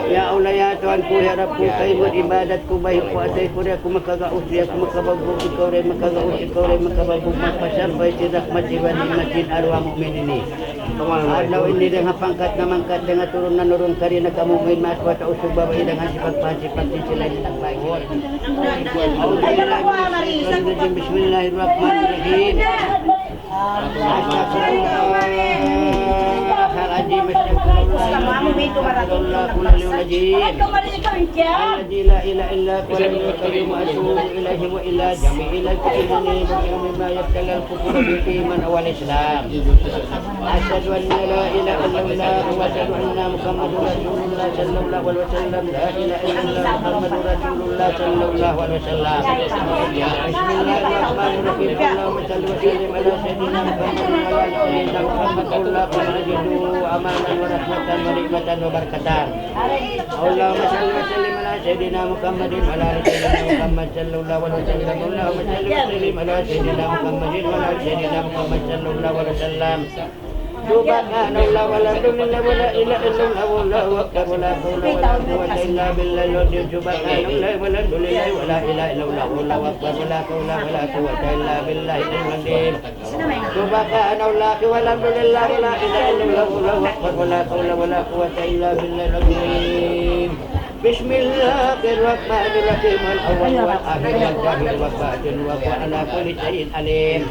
Ya Allah, ya Tuhan ku, ya Rabb ku, kaymu ibadat ku, bayu' ku, atay ku, di' aku makagaus, di' aku makababug, ikaw da in makagaus, ikaw da in makababug, magpasampay sin rahmat iban ni'mat sin arwah mu'min ini. Adlaw ini dayn ha pangkat na mangkat, dayn ha turun na nurun, kari na kamu mu'min, maas wa ta usug babai, dayn ha sipag pa sipag, di' sila in tagbagi. Bismillahirrahmanirrahim. العظيم، أستغفر الله العظيم. الذي لا إله إلا هو الحي القيوم، وأتوب إليه، وإلى جميع المؤمنين مما يبتلى الكفر بالإيمان والإسلام. أشهد أن لا إله إلا الله، وأشهد أن محمدا رسول الله صلى الله عليه وسلم. لا إله إلا الله، محمد رسول الله صلى الله عليه وسلم. بسم الله الرحمن الرحيم. اللهم صل وسلم على سيدنا محمد وعلى آل سيدنا محمد. اللهم أجده أمانا ورحمة ونعمة وبركة. اللهم صل وسلم على سيدنا محمد وعلى آل سيدنا محمد صلى الله عليه وسلم. اللهم صل وسلم على سيدنا محمد وعلى آل سيدنا محمد صلى الله عليه وسلم. سبحان الله والحمد لله ولا إله إلا الله والله أكبر ولا حول ولا قوة إلا بالله العلي العظيم. سبحان الله والحمد لله ولا إله إلا الله والله أكبر ولا حول ولا قوة إلا بالله العلي العظيم. سبحان الله والحمد لله ولا إله إلا الله والله أكبر ولا حول ولا قوة إلا بالله العظيم. بسم الله الرحمن الرحيم. الأول والآخر والظاهر والباطن وهو على كل شيء عليم.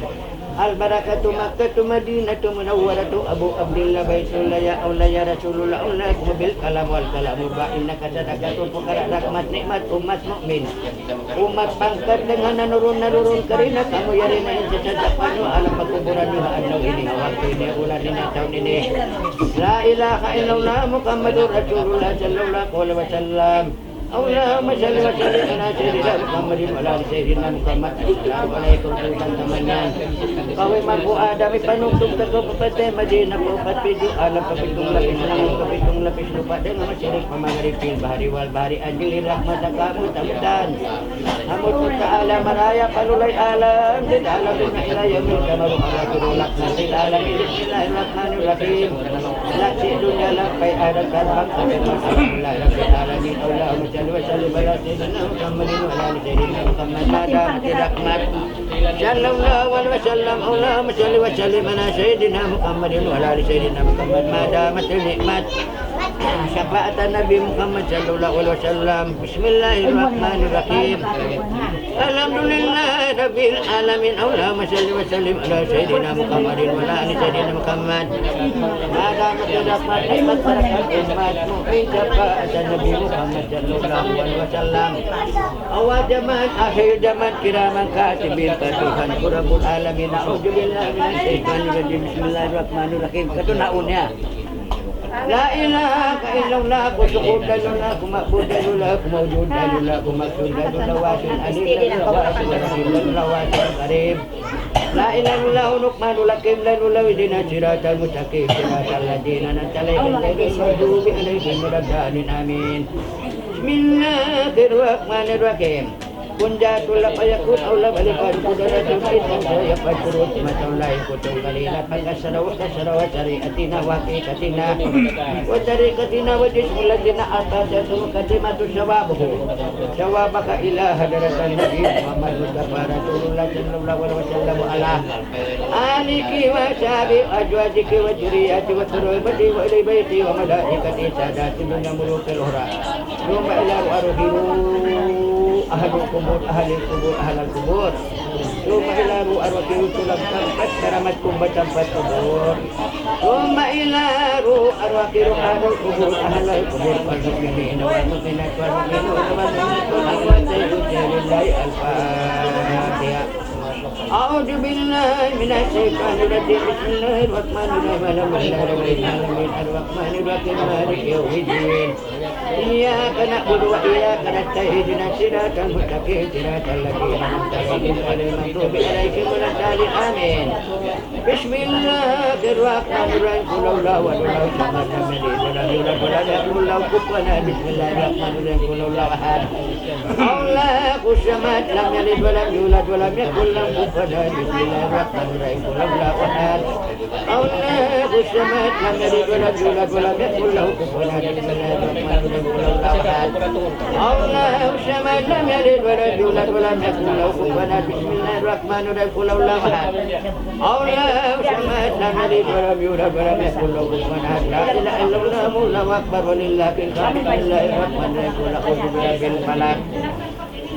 البركة مكة مدينة منورة أبو عبد الله بيت الله يا أولى يا رسول الله أولاكم بالكلام والكلام الباقي إنك صدقة الفقراء رحمة نعمة أمة مؤمن. Umat pangkat dengan nanurun-narurun karina' kamu yari na in sasadja panu alam pakuburan niyu ha adlaw ini, ha waktu ini, ha bulan ini, ha tahun ini. La ilaha illallah Muhammadur Rasulullah sallallahu alaihi wasallam. اللهم صل وسلم على سيدنا محمد وعلى آل سيدنا محمد. السلام عليكم sultan tamanyan. Kaway magbu Adam ipanugtug ta kaw pa patay Madina pa upat pitu alam pa pitung lapis langit pa pitung lapis lupa' dayn ha masirik pa magarib fil bahri wal bahri anjing rahmat ka mutamtan. Hamut mu ta'ala maraya palulay alam, lil alamin ila yawmil qiyamah, ala kulli rahmatil alamin. Bismillahir rahmanir rahim. Laksi dunya lampay ahirat karbang, alhamdulillah rabbil alamin. Allahumma salli wa sallim ala sayyidina Muhammadin wa ala ali sayyidina Muhammad. Madamatir rahmat. Sallallahu alaihi wasallam. Allahumma salli wa sallim ala sayyidina Muhammadin wa ala ali sayyidina Muhammad. Madamatil ni'mat. Syafaatan Nabi Muhammad sallallahu alaihi wasallam. بسم الله الرحمن الرحيم. الحمد لله رب العالمين. اللهم صل وسلم على سيدنا محمد وعلى آل سيدنا محمد. Madamatir rahmat, rahmat barakat umat mu'min syafaat Nabi Muhammad sallallahu alaihi wasallam. Awal zaman, akhir zaman, kiraman katibin, patuhan ku Rabbul Alamin. A'udhu billahi minash shaitanir rajim. Bismillahir rahmanir rahim. Katunaun niya. La ilaha illallah, ku sukul dalula, ku ma'bud dalula, ku mawjud dalula, ku maqsud dalula, wasil alim dalula, wasil alim dalula, wasil karim. La ilaha illallah, Luqmanul Hakim dalula, ihdina siratal mustaqim, siratal ladina an'amta alaihim, ghairil maghdubi alaihim waladdallin. Amin. Bismillahir rahmanir rahim. كن جاءت لم يكن أو لم يكن قدرة إذا فيفكر ثم تولى يكتب قليلا فكسر وكسر وشريعتنا وحقيقتنا وطريقتنا وجسم الذين أعطى مقدمة ثوابه ثوابك إلى حضرة النبي محمد مصطفى رسول الله صلى الله عليه وسلم وعلى آله وصحبه وأزواجه وذريته وقرابته وأهل بيته وملائكته سادات الدنيا ملوك الأخرى. Summa ila ruh arwah kiru ahlul kubur, ahlil kubur, ahlal kubur. Summa ila ruh arwah kiru tulang tampat, karamat kumba tampat kubur. Summa ila ruh arwah kiru ahlul kubur, ahlal kubur. Wal mu'minina wal mu'minat wal mu'minina wal mu'minat wal mu'minat. Al-Fatihah. أعوذ بالله من الشيطان الرجيم. بسم الله الرحمن الرحيم. الحمد لله رب العالمين. الرحمن الرحيم. مالك يوم الدين. إياك نعبد وإياك نستعين. اهدنا الصراط المستقيم. صراط الذين أنعمت عليهم غير المغضوب عليهم ولا الضالين. آمين. بسم الله الرحمن الرحيم. قل هو الله أحد. الله الصمد. لم يلد ولم يولد ولم يكن له كفوا أحد. بسم الله الرحمن الرحيم. قل هو الله أحد. الله الصمد. لم يلد ولم يولد ولم يكن له كفوا أحد. بسم الله الرحمن الرحيم. قل هو الله أحد. الله الصمد. لم يلد ولم يولد ولم يكن له كفوا أحد. بسم الله الرحمن الرحيم. قل هو الله أحد. الله الصمد. لم يلد ولم يولد ولم يكن له كفوا أحد. بسم الله الرحمن الرحيم. قل هو الله أحد. الله الصمد. لم يلد ولم يولد ولم يكن له كفوا أحد. لا إله إلا الله. الله أكبر ولله الحمد. بسم الله الرحمن الرحيم. قل أعوذ برب الفلق.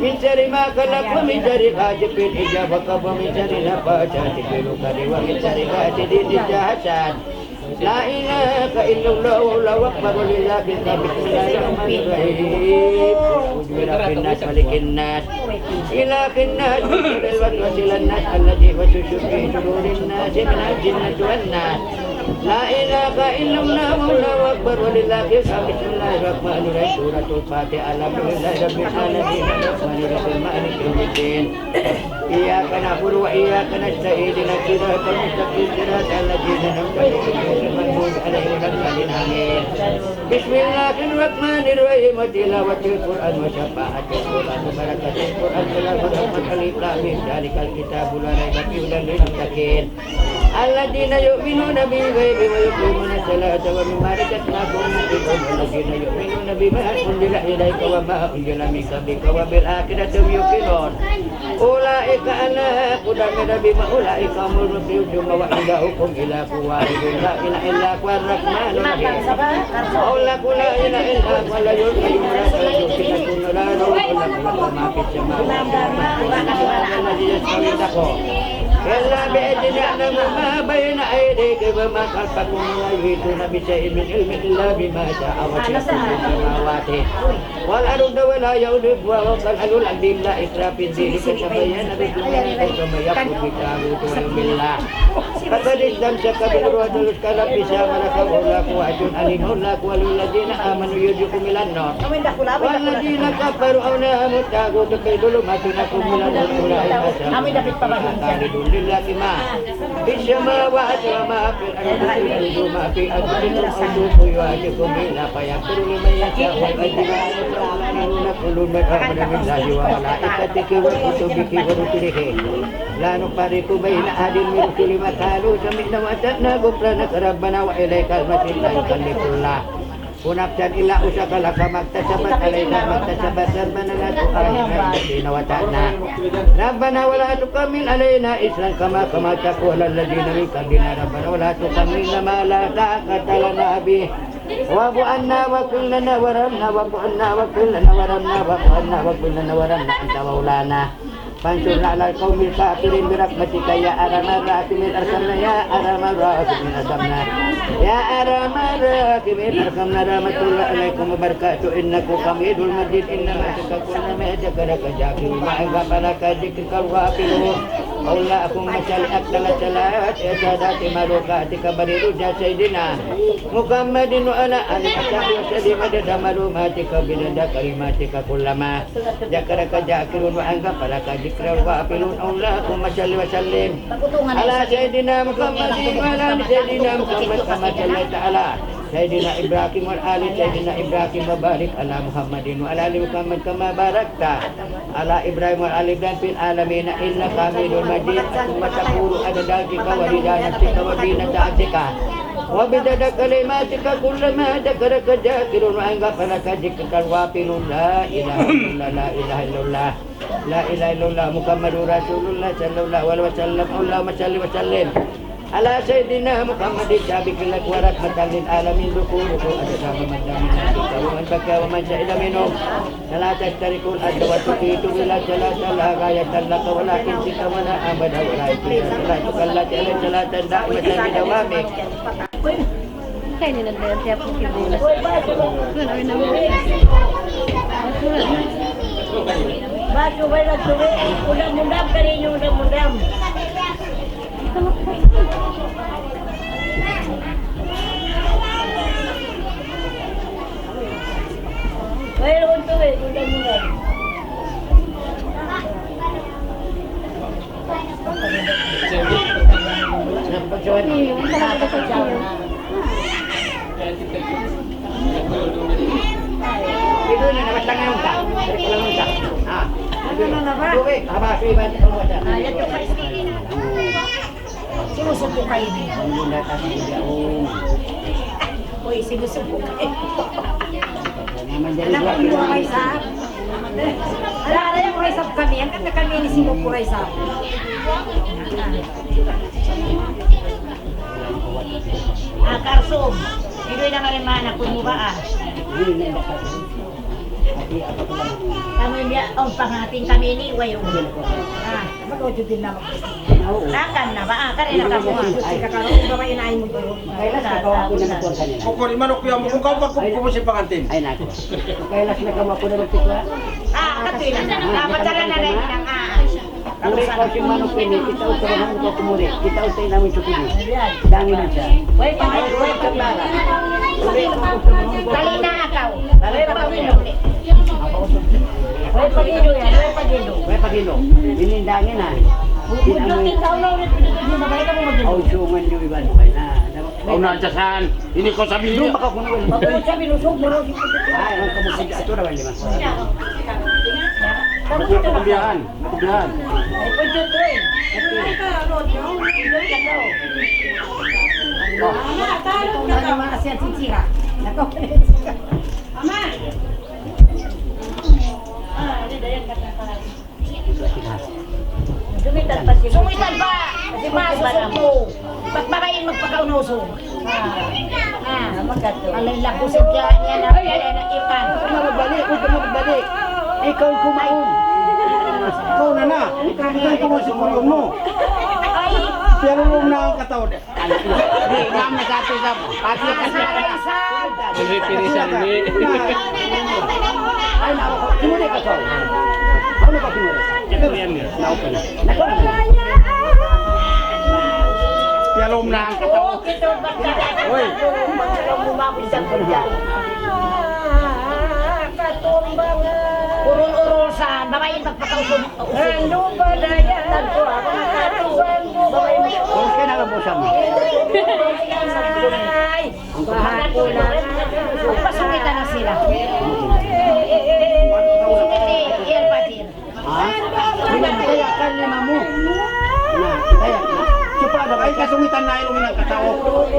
من شر ما خلق ومن شر غاسق إذا وقب ومن شر النفاثات في العقد ومن شر حاسد إذا حسد. لا إله إلا الله. الله أكبر ولله الحمد. بسم الله الرحمن الرحيم. أعوذ برب الناس ملك الناس إله الناس من شر الوسواس الخناس الذي يوسوس في صدور الناس من الجنة والناس. لا إله إلا الله. الله أكبر ولله الحمد. بسم الله الرحمن الرحيم. سورة الفاتحة. الحمد لله رب العالمين. الرحمن الرحيم. مالك يوم الدين. إياك نعبد وإياك نستعين. اهدنا الصراط المستقيم. صراط الذين أنعمت عليهم غير المغضوب عليهم ولا الضالين. آمين. بسم الله الرحمن الرحيم. وتلاوة القرآن وشفاعة القرآن وبركة القرآن. تلاوة القرآن. الم. ذلك الكتاب لا ريب فيه هدى للمتقين. الذين يؤمنون بالغيب ويقيمون الصلاة ومما رزقناهم ينفقون. الذين يؤمنون بما أنزل إليك وما أنزل من قبلك وبالآخرة هم يوقنون. أولئك كأنها خدم بما أولئك هم المفلحون. وإلهكم إله واحد لا إله إلا هو الرحمن الرحيم. وقل لكم لا إله إلا هو الحي القيوم لا تأخذه سنة ولا نوم له ما في السماوات وما في الأرض من ذا الذي يشفع عنده إلا بإذنه يعلم ما بين أيديهم وما خلفهم ولا يحيطون بشيء من علمه إلا بما شاء وسع كرسيه السماوات والأرض ولا يؤوده حفظهما وهو العلي العظيم. لا إكراه في الدين قد تبين الرشد من الغي فمن يكفر بالطاغوت ويؤمن بالله فقد استمسك بالعروة الوثقى لا انفصام لها وأولئك هم المفلحون. الله هو ولي الذين آمنوا يخرجهم من النار والذين كفروا أولياؤهم الطاغوت في ظلمات النور والنور أولئك أصحاب النار هم فيها خالدون. لله ما في السماوات وما في الأرض تبدوا ما في أنفسكم أو تخفوه يحاسبكم به الله فيغفر لمن يشاء ويعذب من يشاء. كل من آمن بالله وملائكته وكتبه ورسله لا نفرق بين أحد من رسله وقالوا سمعنا وأطعنا غفرانك ربنا وإليك المصير. لا يكلف الله نفسا إلا وسعها لها ما اكتسبت وعليها ما اكتسبت. ربنا لا تؤاخذنا إن نسينا أو أخطأنا. ربنا ولا تحمل علينا إصرا كما حملته على الذين من قبلنا. ربنا ولا تحملنا ما لا طاقة لنا به واعف عنا واغفر لنا وارحمنا. واعف عنا واغفر لنا وارحمنا. واعف عنا واغفر لنا وارحمنا أنت مولانا فانصرنا على القوم الكافرين برحمتك يا أرحم الراحمين. ارحمنا يا أرحم الراحمين. ارحمنا يا أرحم الراحمين. ارحمنا. رحمة الله عليكم وبركاته. إنك حميد مجيد. إنما تشكر ما ذكرك ذاكرون وإن غفلك ذكرك الغافلون. اللهم صل أفضل الصلاة على سادات مخلوقاتك بديع الوجود سيدنا محمد وعلى آله وصحبه وسلم عدد معلوماتك ومداد كلماتك. كلما ذكرك الذاكرون وإن غفلك ذكرك الغافلون. اللهم صل وسلم على سيدنا محمد وعلى آل سيدنا محمد كما صليت على سيدنا إبراهيم وعلى آل سيدنا إبراهيم وبارك على محمد وعلى آل محمد كما باركت على إبراهيم وعلى آل إبراهيم في العالمين إنك حميد مجيد. ثم تقول عدد خلقك ورضا نفسك وزنة عرشك ومداد كلماتك. كلما ذكرك الذاكرون وإن غفلك ذكرك الغافلون. لا إله إلا الله. لا إله إلا الله. لا إله إلا الله. محمد رسول الله صلى الله عليه وسلم. اللهم صل وسلم على سيدنا محمد سابق الأكوان رحمة للعالمين. ذكورك أجسام من دم نبيك ومن بكى ومن شهد منهم صلاة تسترق الأرض وتفيض بلا صلاة لا غاية لك ولا عندك ولا أمد ولا ابتداء. صلاتك التي عليك صلاة دائمة بدوامك. Kainin na yan, tiap ko kibulas. Baso, wala suwi. Udam-udam, kanin yung udam-udam. Mayroon to eh, udam-udam. Sinusubukan ini. Uy, sinusubukan. Anak ko yung mga isa. Ala, ala yung mga isa kami. Ang kanta kami ni Simo Pura isa. Ah, Karsum. Idoy na nga rin, mana, kung mo ba, ah? Kami niya, ang pangating kami ni Wayo. Ah. Mag-audio din na mag-, takan na ba? Ah, kanina ka mo, ah. Ay, kakaroon ba may inaay mo doon? Kailas na gawa ko na nagkuhan kanina. Kukuri manok yan, kung kaw pagkukuha si pangantin. Ay, nako. Kailas na gawa ko na nagkuhan. Ah, katoy na. Ah, patara na rin ang, ah. Muri, kau si manok ini, kita usahahan ko kumuri. Kita usahain namin sa kundi. Dangin na siya. Way pa, way pa. Dali na, akaw. Dali na, akaw. Way pagindo yan, way pagindo. Way pagindo. Inindangin na. Bundok ikaw na ulit, pinipigil na balik ako mag-, oh, sungan nyo iba, iba na. Oh, nandiyan saan? Ini ko sabi niyo. Yung baka kung ano. Bago sabi nung sobra. Ay, ang kamusig ato naman, di ba? Kamusig ato naman. Yan. Ay, pwede ito eh. Ito na yung mga siya chichira. Nako. Ama! Ah, hindi, dayan ka na. Sungitan pa, di' masusuko. Pagbabain magpakaunusog. Ah. Ah. Alay laku sa dyan, yan ang kaya na ipan. Huwag ka magbalik, huwag ka magbalik. Ikaw kumaun. Ikaw na na. Ikaw kumaun sa kuriyong mu. Ay. Piyalulong na ang katawan. Di', ma'am, nagkati ka. Pati ka siya. Hindi, pinisan, hindi. Ay, na ako. Simuli ka, Paul. Ano ka simuli? Ito yan, yan. Naupa na. Naku, naku. Piyalom na ang katawan. Uy. Urul-urul sa babae, pagpakausog. Okay na lang po sa mga. Ay, ang kahapon na. Pasungitan na sila. Sumiti, Iyan Padir. Ha? Sino? Kaya kalima mo. Na, kaya. Siya pa, ay, kasungitan na ilong ng katao.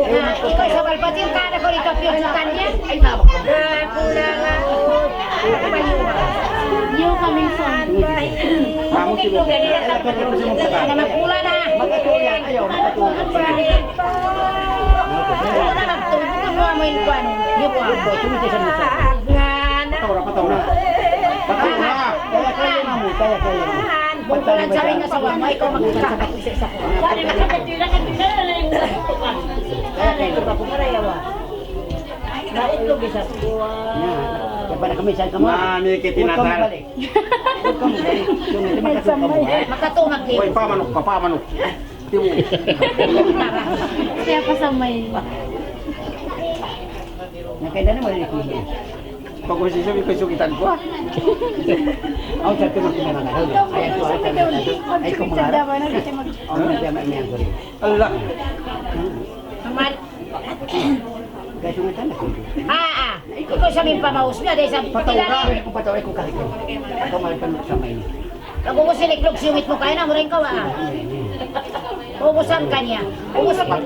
Ah, ikaw sa Balpadir ka, na ko rin kapiyusutan niya. Ay, tama. New coming soon. Kamu sino? Ay, kapatid mo sa mga. Anak, magpula na. Magkatuloy yan. Ayaw, magkatuloy. Wala na, magtulog. Ito mo, amo yung kuwan. Di ba? Ito, sumiti sa mga. Patawra, patawra. Patawra. Kaya, kaya na mo, kaya, kaya na. Bukod sa rin asawa mo, ikaw magkakapit sa isa ko. Kaya, kaya na. Kaya, kaya na. Naitlog isa. Wow. Kaya pala kami, saan ka mo? Mami, kitinatal. Huwag ka magbalik. Huwag ka magbalik. Sunod, makatulog ka mo, ha? Makatulog, eh. Uy, pamanok pa, pamanok. Timu. Kaya pa sa may. Nakita na, mali ko niya. Pag-usisa, may kasukitan ko, ah. Ako sa tulog ko na lang. Ayan ko, ayan ko. Ay, kumarap. Ako na siya, may, may ang guri. Allah. Aman. Kaya sungatan na ko. Ah, ah. Ikaw sa aming pamaus niya, dahil sa Patawra, ay, kung patawra, ay, kung kahit. Ikaw, mahal ka sa may. Pag-ubus siniklog, siyungit mo, kaya na mo rin ka, ah. Ubusan ka niya. Ubus pa.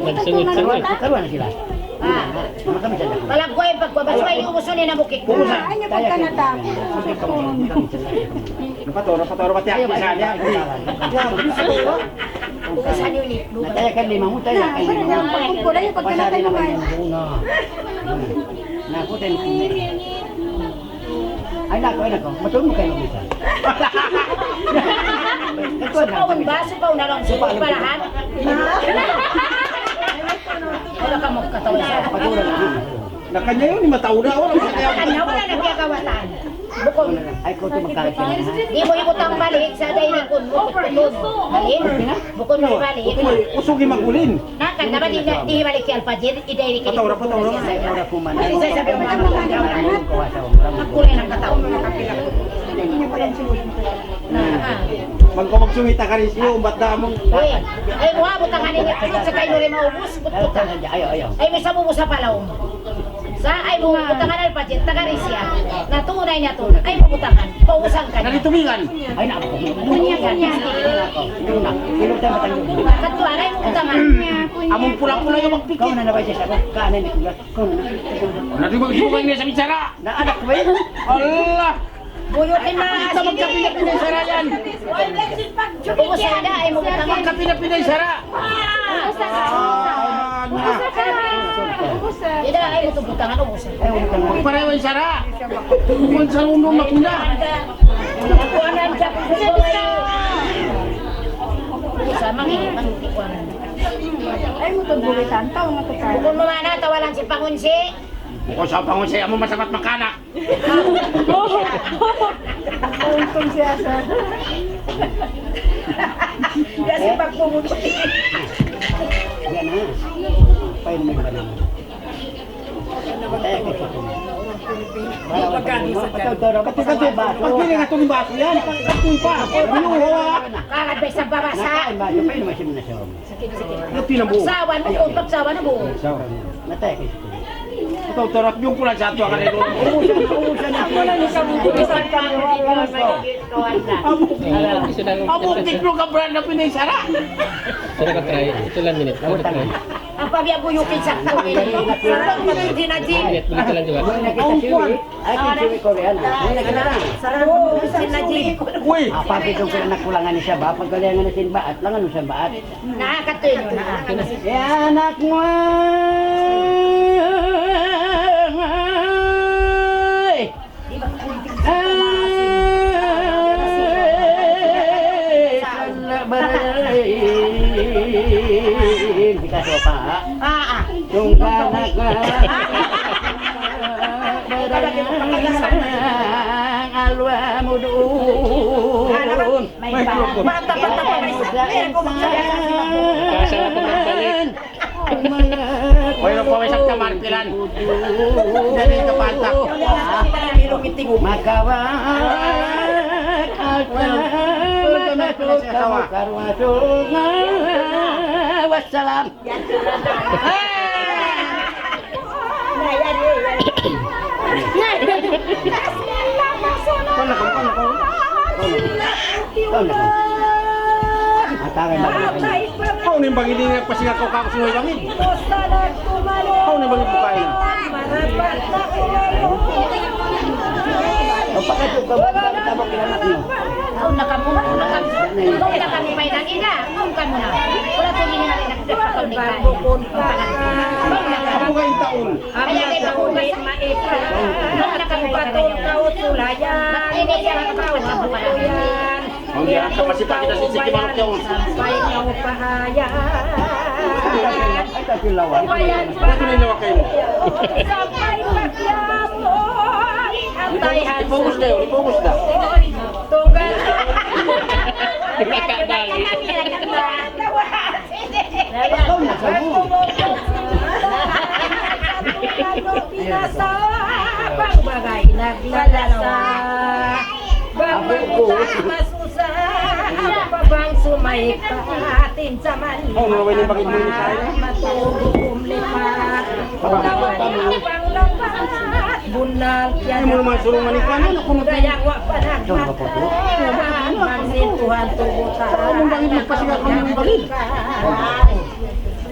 Karuan na sila. Ah. Mga kami sa dako. Palagway, pagkabas, may ubusan niya na bukit. Ubusan. Ay, niya pagkanata. Patawra, patawra, pati ako sa niya. Ubusan niyo ni. Nataya ka lima mo, taya ka lima mo. Pagkukulay, pagkanata naman. Na, puta yung Ay, nako, ay, nako. Matulog mo kayo mag-isa. Ito na. Supaon ba? Supaon na lang. Supaon palahan. Wala ka magkataon sa. Patulog na. Na kanya yun, mataw na. Wala ka kaya. Kanya, wala na kaya kawatan. Bukod. Ay, ko ito magkakit ka na, ha? Di' mu ibutang balik sa dailikun mu. Balik. Bukod mu balik. Uy, usog yung magulin. Na, kan na ba di' na, di' balik kay Alpajir? Patawra, patawra. Ay, sa sabi mo, ang kulay ng katawan. Na, ah. Magkamagsungit na ka rin siya, umbat na mo. Uy, ay, mo, butangan niya. Sa kayo rin maubos, butangan. Ayaw, ayaw. Ay, may sabubo sa palaw. Sa, ay, mo, butangan Alpajir, taga rin siya. Natunay niya to. Ay, mo, butangan. Pausan ka niya. Nalitumingan. Ay, na. Kunya, kunya. Katuan, ay, butangan. Among pula-pula yung magpikit. Kau na nabay siya sa kanan ni Kuya. Kau na. Na, di ba, di ba kayo sa bichara? Na, anak ko ba yun? Allah! Buyutin na. Ito, magkapinda-pinda yung sara yan. Ubus na, ay, mo butangan. Magkapinda-pinda yung sara. Ah, na. Ida, ay, mo butangan, ubus. Pareho yung sara. Kung sa rundong na pula. Ay, mo itong bulitan, tao nga ito ka. Bukun mu mana, tawalan si Pangunsi. Bukun sa Pangunsi, amo masapat makana. Untung siya sa. Kasi pagpumunta. Yan na. Pain mo ba naman? Pagkano sa dyan? Pagkano sa dyan? Pagkano sa dyan? Pagkano sa dyan? Kalad ba sa babasa? Nakain ba? Pain mo siya muna siya. Sige, sige. Pagsawa na buo, pagsawa na buo. Natay ka siya. Ikaw, tarap yung kulang sa ato, ang kanilo. Abu, abu, tiklo ka brand na pinaisara. Sila ka try. Ito lang minute. Ito try. Apa biya' buyukin sa tao ini? Sarap pa rin din na, Jim. Minute, minute lang juga. Ang kuwan. Ay, kung sino ikaw rin, ah. Muna ka na lang. Sarap pa rin din na, Jim. Uy! Apa, ito ko na kulangan ni siya ba? Pagkalingan na sin baat, langan mo sin baat. Nakakatuloy na. Eh, anak mu, ay! Ay! Sala' baray. Di ka sopa, ha? Ah, ah. Tungkana ka. Baray. Alwa mu duun. May bata, bata pa, may sakit. Kasa na pagkabalik. Way na pa, way sa kamarpilan. Dali ka, bata. Makawat. Way na pa, way na pa, way na pa. Wassalam. Hawnu in bangin ini, nagpasinga kaw, kaw sin bangin? Hawnu in bangin bukain? Awn na kamu, awn na kamu. Awn na kamu, paidan ina. Awn kamu na. Wala' tuud ini na rin. Amu ka in taun. Amu ka in taun. Amu yan, sa masipag kita sin siki manuk yaun. Sampay na upahaya. Ay, kasi lawa. Ano ito na in lawa kaymu? Sampay na upahaya. Ipaubus na yaun, ipaubus na. Tunggal. Nakakabali. Bang bagay naglalasa, bang magkuta masusa, bang sumaik pa atin sa Manila, matulog umlipat. Bunnal kiyana. Ay, muna man sulungan ni Kano, naku, naku. Dayang wa' pa nagmata. Tuhan, Tuhan, Tuhan, Tuhan. Ay, muna bang ipagpasigat mo yung balik?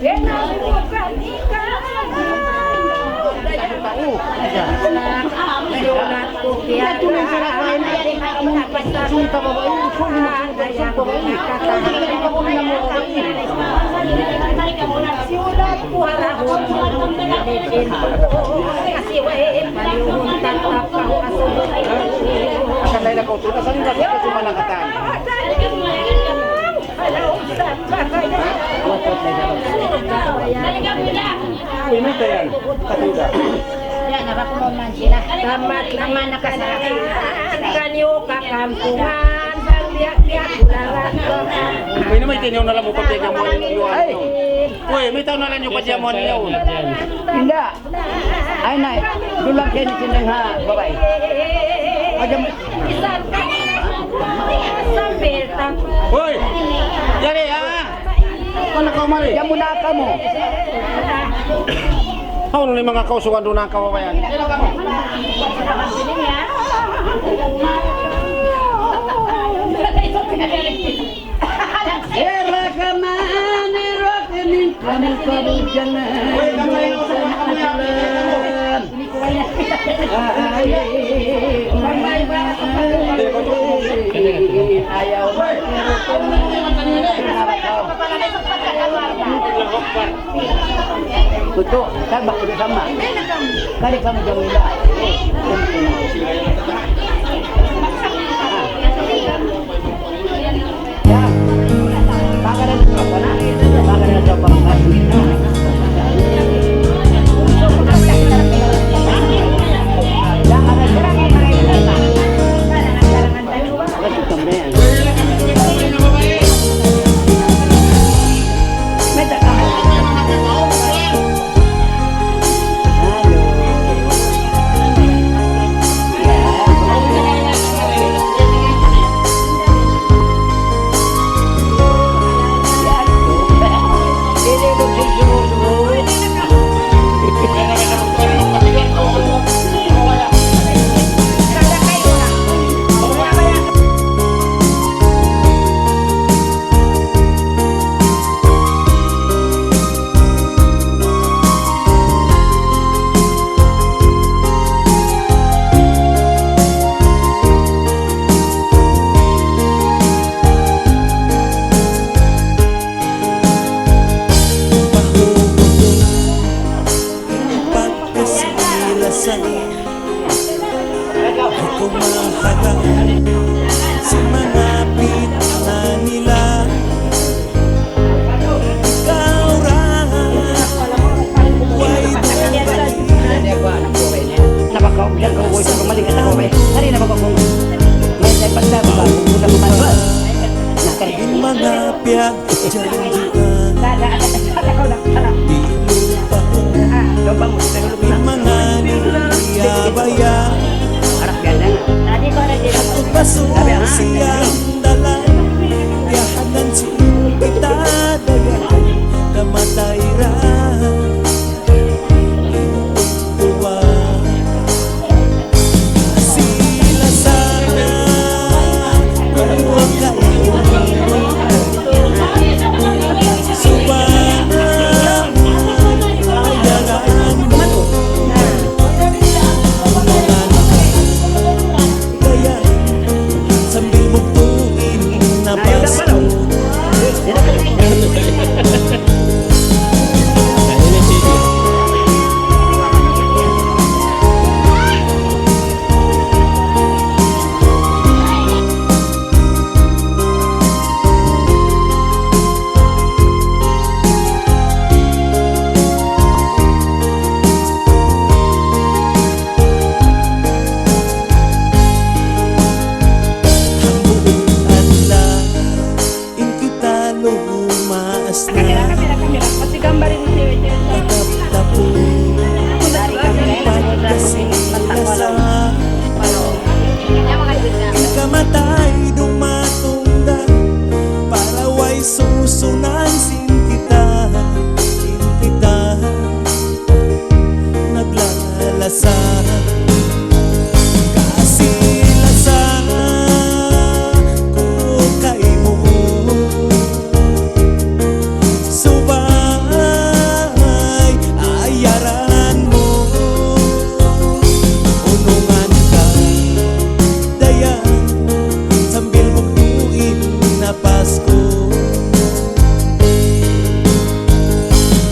Yan ang bukan ikaw. Dayang wa' pa nagmata. Ito na yung sarap na yun. Sunta babai, sunta babai. Asan na in aku? Asan in aku? Asan in aku? Uy, mayta' yan? Katuda. Yan, nakakuha man sila. Tamat naman na kasalanan. Kaniyu kakampungan, biya'-biya' bularan. Uy, na mayta' niyu na lang mu pagyamuan niyu. Ay! Uy, mayta' na lang niyu pagyamuan niyu. Inda. Ay, na, dulang kayo ni Sinang ha, babai. Pagyamuan. Hoy! Yari, ha? Mana kaw mari? Diyan muna kamu. Hawnu in manga kausugan duun na kababayan? Era kamani rock ni kamu kamu jangan. Kutu, tabak kutu sama. Kali kamu jauh dah. Piyagjanjian, di' lupaun in manga niyabaya'. Aku pasusi ang dalan, tiyahanan sin kita dayahan, kamatay ra. Sambil bugtuin na Pasko. Hambuuk adlaw in kita lumaas na. Kamera, kamera, kamera. Kasi gambarin mo si Richard. Tatap-tapun in pagkasi-lasa. In kamatay dumatung da para way susunan sin kita, sin kita naglalasa. Kasi-lasa ku kaymu, subay ayaran mu. Unungan ka dayahan sambil bugtuin na Pasko.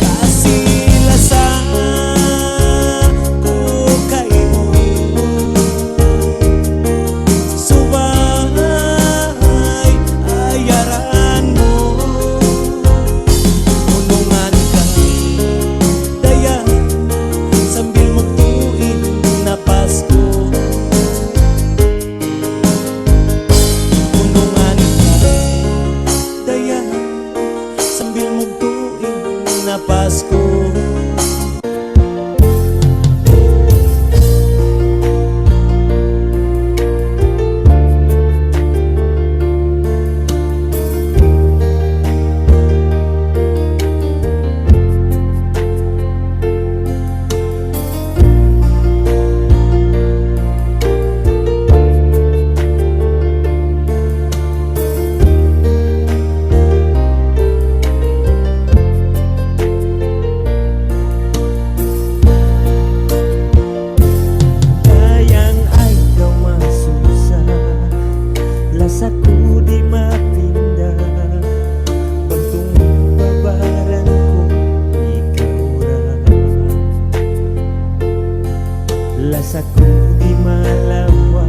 Kasi-lasa ku kaymu, subay ayaran mu. Unungan ka dayahan sambil bugtuin na Pasko. Unungan ka dayahan sambil bugtuin na Pasko. Dayang, ayaw masusa, lasa ku di' mapinda, bang tumumba baran ku ikaw ra. Lasa ku di' malawa',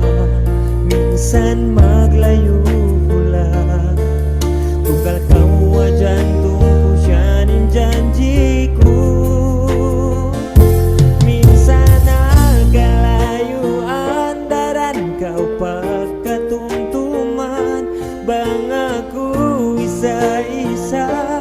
minsan maglayu' hula'. Tunggal kaw hadja in tumpusan in janji' ku. Minsan nagkalayu' andaran kaw pagkatumtuman, bang aku isa-isa